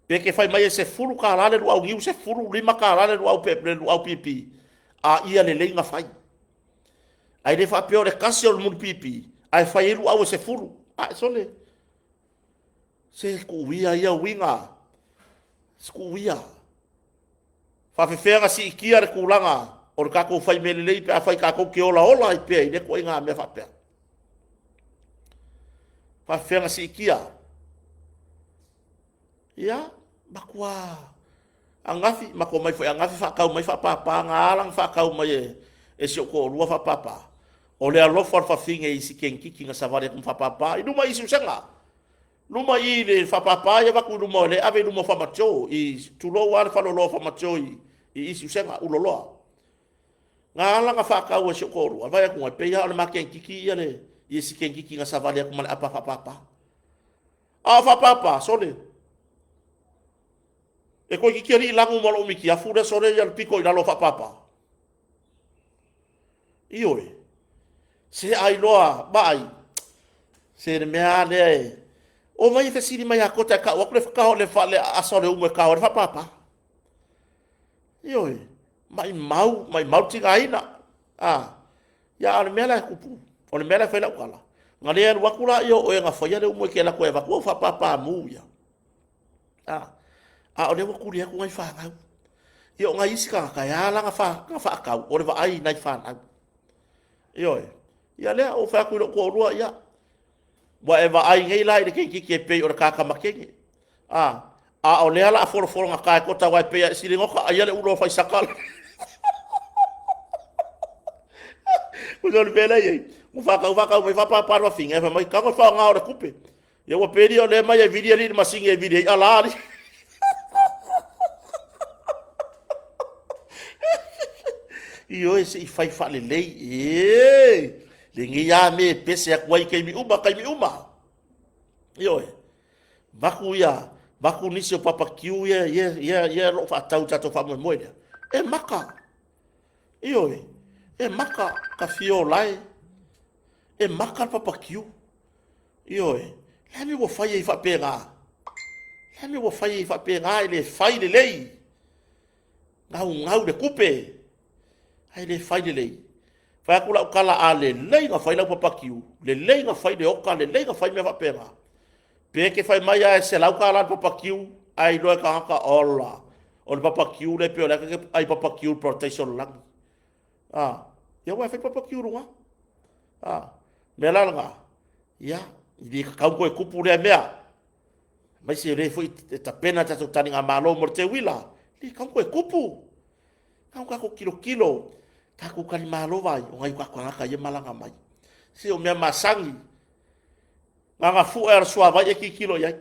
Pe te fai mai e $10 le luau niu, $15 le luau pe le luau pipi, a ia lelei ona fai. Ae le faapea o le tasi o le mulipipi ae fai ai luau e 10. Ae sole, se tuu ia ia uiga, se tuu ia. Faafefea ona siitia le tulaga o le tatou fai mea lelei pe afai tatou te olaola ai pea i lea ituaiga mea faapea? Faafefea ona siitia? Ia, matua Ananafi, matou omai foi ananafi faatau mai faapapa, na ala ona faatau mai e, e si ou toalua faapapa. O le alofa o le fafine i si kenikiki na savali atu ma faapapa i luma i isi usega. Luma i le faapapa ia avatu i luma o le ave i luma o Famatio i tulou lava le faleoloa o Famatio i isi usega Uloloa. Na ala ona faatau e si ou toalua, vaai atu e pei lava o le ma kenikiki ia le ia si kenikiki na savali atu ma le apa faapapa. A o faapapa, sole, e toeitiiti alii lanu ma lou mitiafu lea sole ia le pito i lalo o faapapa. Ioe, se ai loa, vaai, se le mea lava lea e... Omai e fesili mai ia Kota e tau atu le tao, le, le aasa o le umu e tao ai le faapapa. Ioe, maimau, maimau le tigaina. A, ia a o le mea la e tupu, o le mea la e fai lau tala, na le alu atu lea o oe na faia le umu e te alu atu e avatu au faapapamu ia. A, a o lea ua tuli atu nai fanau. Ia o nai isi tagata e ala ona faatau, o le vaai i nai fanau. Ioe. Ia lea, ua fai atu i lou toalua, ia, ua e vaai nei la i le keikiki e pei o le kakamakene. A, a o lea la a folofologata e kota aua e pei a e siligoka aia le ulo faisaka. Ua le mea lea i ai, ua faatau faatau mai faapapa le fafine, ae fai mai, tago e faaaoga o le tupe. Ia ua peli o lea mai e vili alii le masini e vili ai ala alii. Ioe se i fai faalelei. Ee, lenei lava mea e pese atu ai i taimi uma, taimi uma. Ioe, vaku ia, vaku nisi o papakiu ia, ia, ia, ia lo o faatau i tatou faamoemoe lea. E maka. Ioe, e maka ka fiolae. E maka le papakiu. Ioe, le a mea ua fai ai faapena? Le a mea ua fai ai faapena e le fai lelei? Gaugau le tupe, ae le fai lelei. Fai atu lau tala, a lelei na fai lau papakiu, lelei na fai le oka, lelei na fai mea faapena. Pe ke fai mai a e $100 le papakiu, ae iloa e tagata, ola, o le papakiu le pei o le ake ai papakiu le parataiso o le lagi. A, ia ua e fai papakiu luga. A, mea la lena, ia, e le tatau toe tupu lea mea. Aemaise o lea foi e tapena tatou taligamalo mo le teuila, e le tatau toe tupu. Tau tatou tilotilo, tatou talimalo vai, o nai o tatou tagata ia e malaga mai. Se o mea masani, gagafue a le suavai e tilotilo i ai.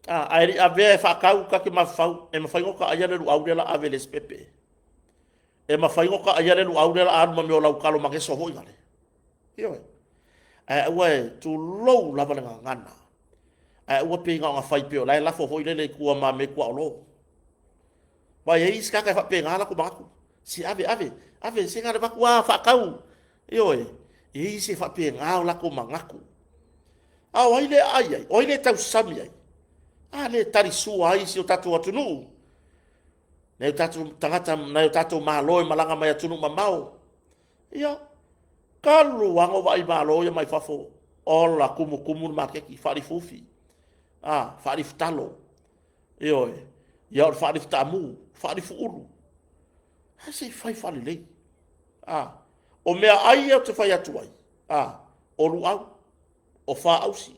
A, ae le i avea e faatau, ta te mafaufau, e mafai ona ota aia le luau lea o le a ave i le SPP. E mafai ona ota aia le luau lea o le a alu ma mea o lau talo mageso foi lale. Ioe. Ae aua e tulou lava le gagana. Ae aua pei na ona fai pei o la e lafo foi lele i tua ma mea tuaolo. Aua e i ai isi tagata e faapena latou manatu. Se ave, ave, ave, se na o le avatu lava faatau. Ioe. E i ai isi e faapena o latou manatu. A o ai le aai ai? O ai le tausami ai? A le talisua ai si o tatou atunuu? Nai o tatou tagata, nai o tatou malo e malaga mai atunuu mamao. Ia, talu lava ona ou vaai malo ia mai fafo, ola tumutumu le maketi, faalifufi, a, faalifutalo, ioe, ia o le faalifutaamu, faalifuulu. Ae se i fai faalelei. A, o mea ai ia ou te fai atu ai, a, o luau, o faausi,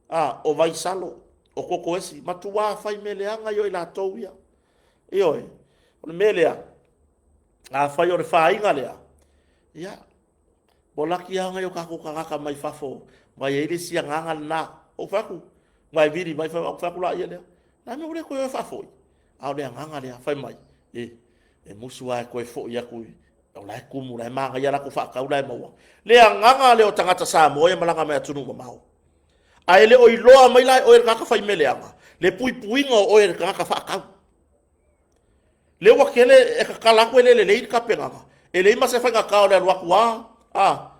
a, o vaisalo, o kokoesi, matua fai mea leaga ia o i latou ia. Ioe, o le mea lea, afai o le fāiga lea, ia, ua laki lava nai o tatou tagata mai fafo, ma e i ai le isi agaga lena. Ou fai atu, ma e vili mai, fai atu laia lea, le a le mea ua le toe o e faafoi? A o le agaga lea, fai mai, e, e musu lava e toe foi atu i, o la e tumu, o la e manaia latou faatau la e maua. Le agaga lea o tagata Samoa ia malaga mai atunuu mamao. Ae le o iloa mai la e oe le tagata fai mea leaga, le puipuiga o oe e le tagata faatau. Lea ua tele e tatala atu e le lelei le tapenaga, e leai ma se faigata o le alu atu a, a,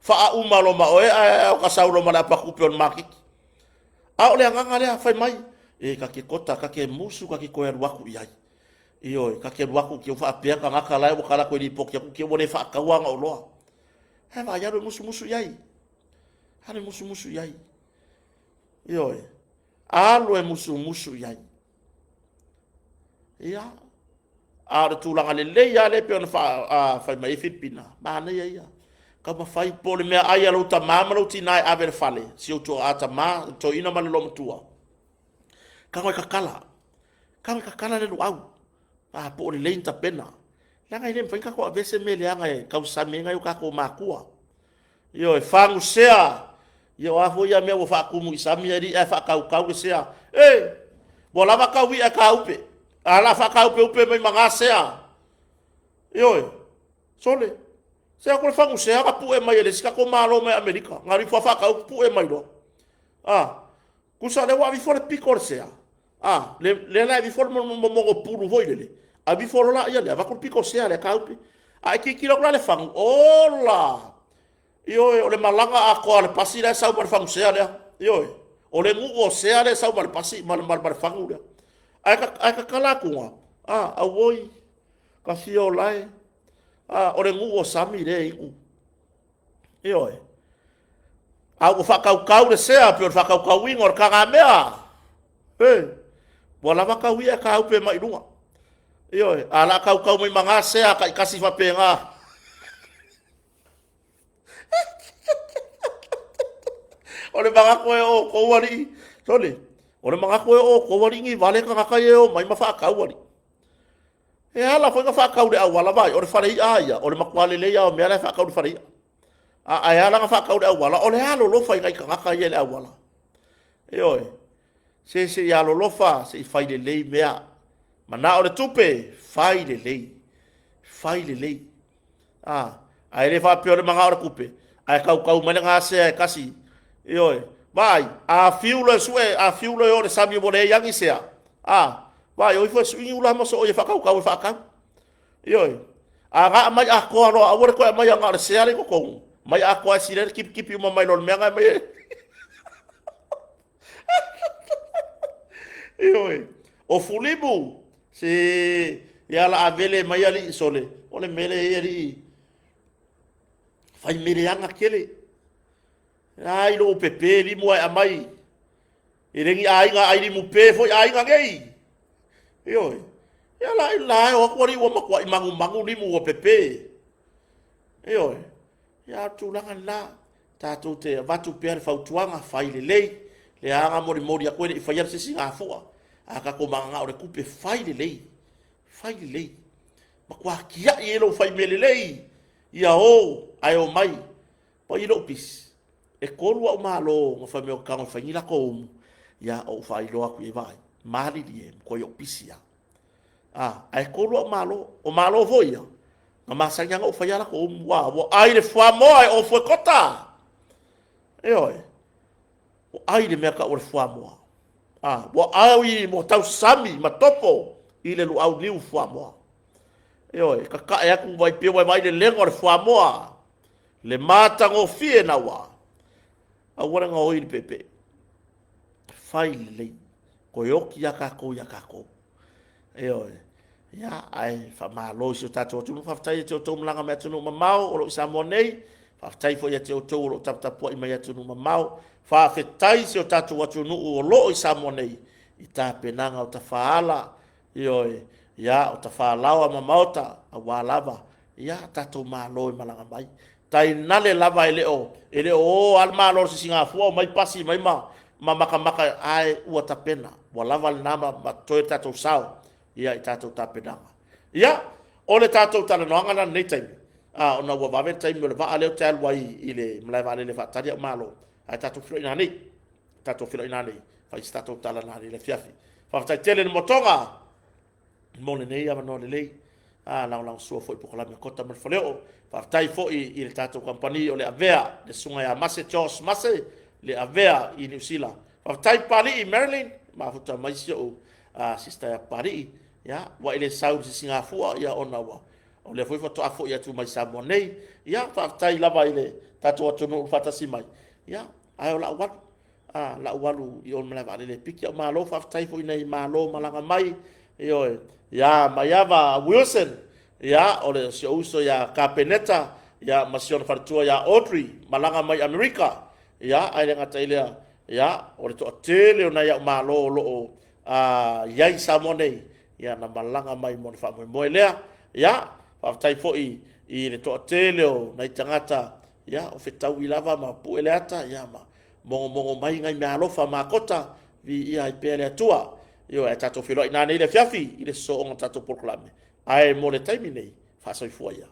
faauma loa ma oe ae o ka sau loa ma le apatupe o le maketi. A o le agaga lea, fai mai, e ka te kota, ka te musu, ka te toe alu atu i ai. Ioe, ka te alu atu ki faapea tagata la e ua tala atu e lipoti atu ki ua le faataua ana oloa. Ae vaai alu e musumusu i ai. Alu e musumusu i ai. Ioe, alu e musumusu i ai. Ia, a o le tulaga lelei lava lea e pei ona fai mai ai Filipina, manaia ia. Taumafai po o le mea ai a lou tama ma lou tina e ave i le fale, si ou toa tama, toeaina ma le loomatua. Tago e tatala. Tau e tatala le luau, a po o lelei ni tapena. Leaga e le mafai ona tatou avea se mea leaga e tausami ai nai o tatou matua. Ioe, fagusea, ia o a foi ia mea ua faatumu i sami alii ae faatautau le sea. E! Ua lava tau i'a e tāupe, ae o le a faataupeupea mai ma na sea. Ioe, sole, se o atu le fagusea na pue mai e le isi tatou Malo mai Amerika, na alu ifo lava faatau pue mai loa. A, tusa o lea ua ave ifo le pito o le sea, a, lea la e ave ifo le momono pulu foi lele, ave ifo loa laia lea, avatu le pito o sea lea tāupe. A e tilotilo atu la i le fagu, ola! Ioe, o le malaga atoa a le pasi la e sau ma le fagusea lea. Ioe, o le nuu o sea lea e sau ma le pasi ma le fagu lea. Ae tatala atu, a, auoi, ka fia ola e, a, o le nuu o sami lea e inu. Ioe. A ua faatautau le sea pei o le faatautauina o le tagamea. E, ua lava tau i'a e tāupe mai i luga. Ioe, a o le a tautau mai ma na sea taitasi faapena. O le manatu e o outou alii, sole, o le manatu e o outou alii ni vale tagata ia e omai ma faatau alii. E ala foi na faatau i le auala, vaai, o le fale i'a a ia, o le matua lelei lava o mea la e faatau i le fale i'a. Ae ala ona faatau i le auala, o le alolofa i nai tagata ia i le auala. Ioe, se se i alolofa, se i fai lelei mea. Manao le tupe, fai lelei, fai lelei. A, ae le faapea o le manao o le tupe, ae tautau mai le gasea e tasi. Ioe, vaai, a fiu loa e sue, a fiu loa e o i le sami ua leai lava ni sea, a, vaai, o ifo e sui ni ula ma sooi e faatautau e faatau. Ioe, a na aumai atoa loa, aua le toe aumaia na o le sea lea i totonu, mai atoa e sili ai le tipitipi uma mai loa o le mea na e aumai ai. Ioe, o fulimu, se ia la avele mai alii sole, o le mea lea e i ai alii, fai mea leaga tele. Ai lou pepe limu ae aumai, e le ni aiga ai limu pe foi aiga nei. Ioe, ia la la e o atu alii ua matuai manumanu limu ua pepe. Ioe, ia o le tulaga lena. Tatou te avatu pea le fautuaga, fai lelei, lea lava na molimoli atu e le i faia se isi gafua. A tatou mananao i le tupe, fai lelei, fai lelei. Matua tiai ai lou fai mea lelei, ia o ae omai. Pai lou pisi, e tolu au malo na fai mai ou te tago e fai ni latou umu, ia ou faailoa atu i ai, vaai, malilie, matuai ou pisi lava. A, ae tolu au malo. O malo foi ia, na masani lava ona ou faia latou umu. A, ua ai le fuamoa e ofu e kota. Ioe, ua ai le mea tau o le fuamoa. A, ua ai, ua tausami ma topo i le luau niu fuamoa. Ioe, kakae atu vai pia ua vai le lega o le fuamoa. Le matagofie na ua. Aua le gaoi le pepe. Fai lelei. Toe oki ia tatou ia tatou. Ioe. Ia, ae faamalo i si o tatou atunuu. Faafetai ia te outou malaga mai atunuu mamao o lo o i Samoa nei. Faafetai foi ia te outou o lo o taputapuai mai atunuu mamao. Faafetai i si o tatou atunuu o lo o i Samoa nei i tapenaga o tafaala, ioe, ia, o tafalaoa ma maota, aua lava, ia, tatou malo e malaga mai. Tainane lava e le o, e le o o lava le Malo o le Sisigafua omai pasi mai ma, ma makamaka ae ua tapena, ua lava lena ma, ma totoe le tatou sao, ia, i tatou tapenaga. Ia, o le tatou talanoaga la lenei taimi, a, ona ua vave le taimi o le vaa lea ou te alu ai i le malae vaalele e faatali au malo, ae tatou feiloai nanei, tatou feiloai nanei, fai se tatou tala nanei i le afiafi. Faafetai tele i le motoga! mo lenei avanoa lelei, a lagolagosua foi i polokalame a Kota ma le Faleoo. Faafetai foi i le tatou kamupani o le Avea, le susuga ia Mase Josh Mase, le Avea i Niu Sila. Faafetai Papalii Marilyn, mafuta mai si ou sister ia Papalii, ia, ua e le sau i le sisigafua, ia ona ua o lea foi faatoa foi atu mai Samoa nei. Ia, faafetai lava i le tatou atunuu faatasi mai, ia, ae o lau alu a lau alu i o malae vaalele e piki au malo faafetai foi nei malo malaga mai ioe ia Maiava Wilson ia o le si ou uso ia Kapeneta ia ma si ona faletua ia Audrey malaga mai Amerika ia ae le gata i lea ia o le toatele o nai au malo o lo o i ai i Samoa nei ia na malaga mai mo le faamoemoe lea ia faafetai foi i le toatele o nai tagata ia o fetaui lava ma pue le ata ia ma mogomogo mai nai meaalofa makota, viia ai pea le Atua. Ioe, ae tatou feiloai nanei i le afiafi i le sosooga o tatou polokalame. Ae mo le taimi nei, faasoifua ia.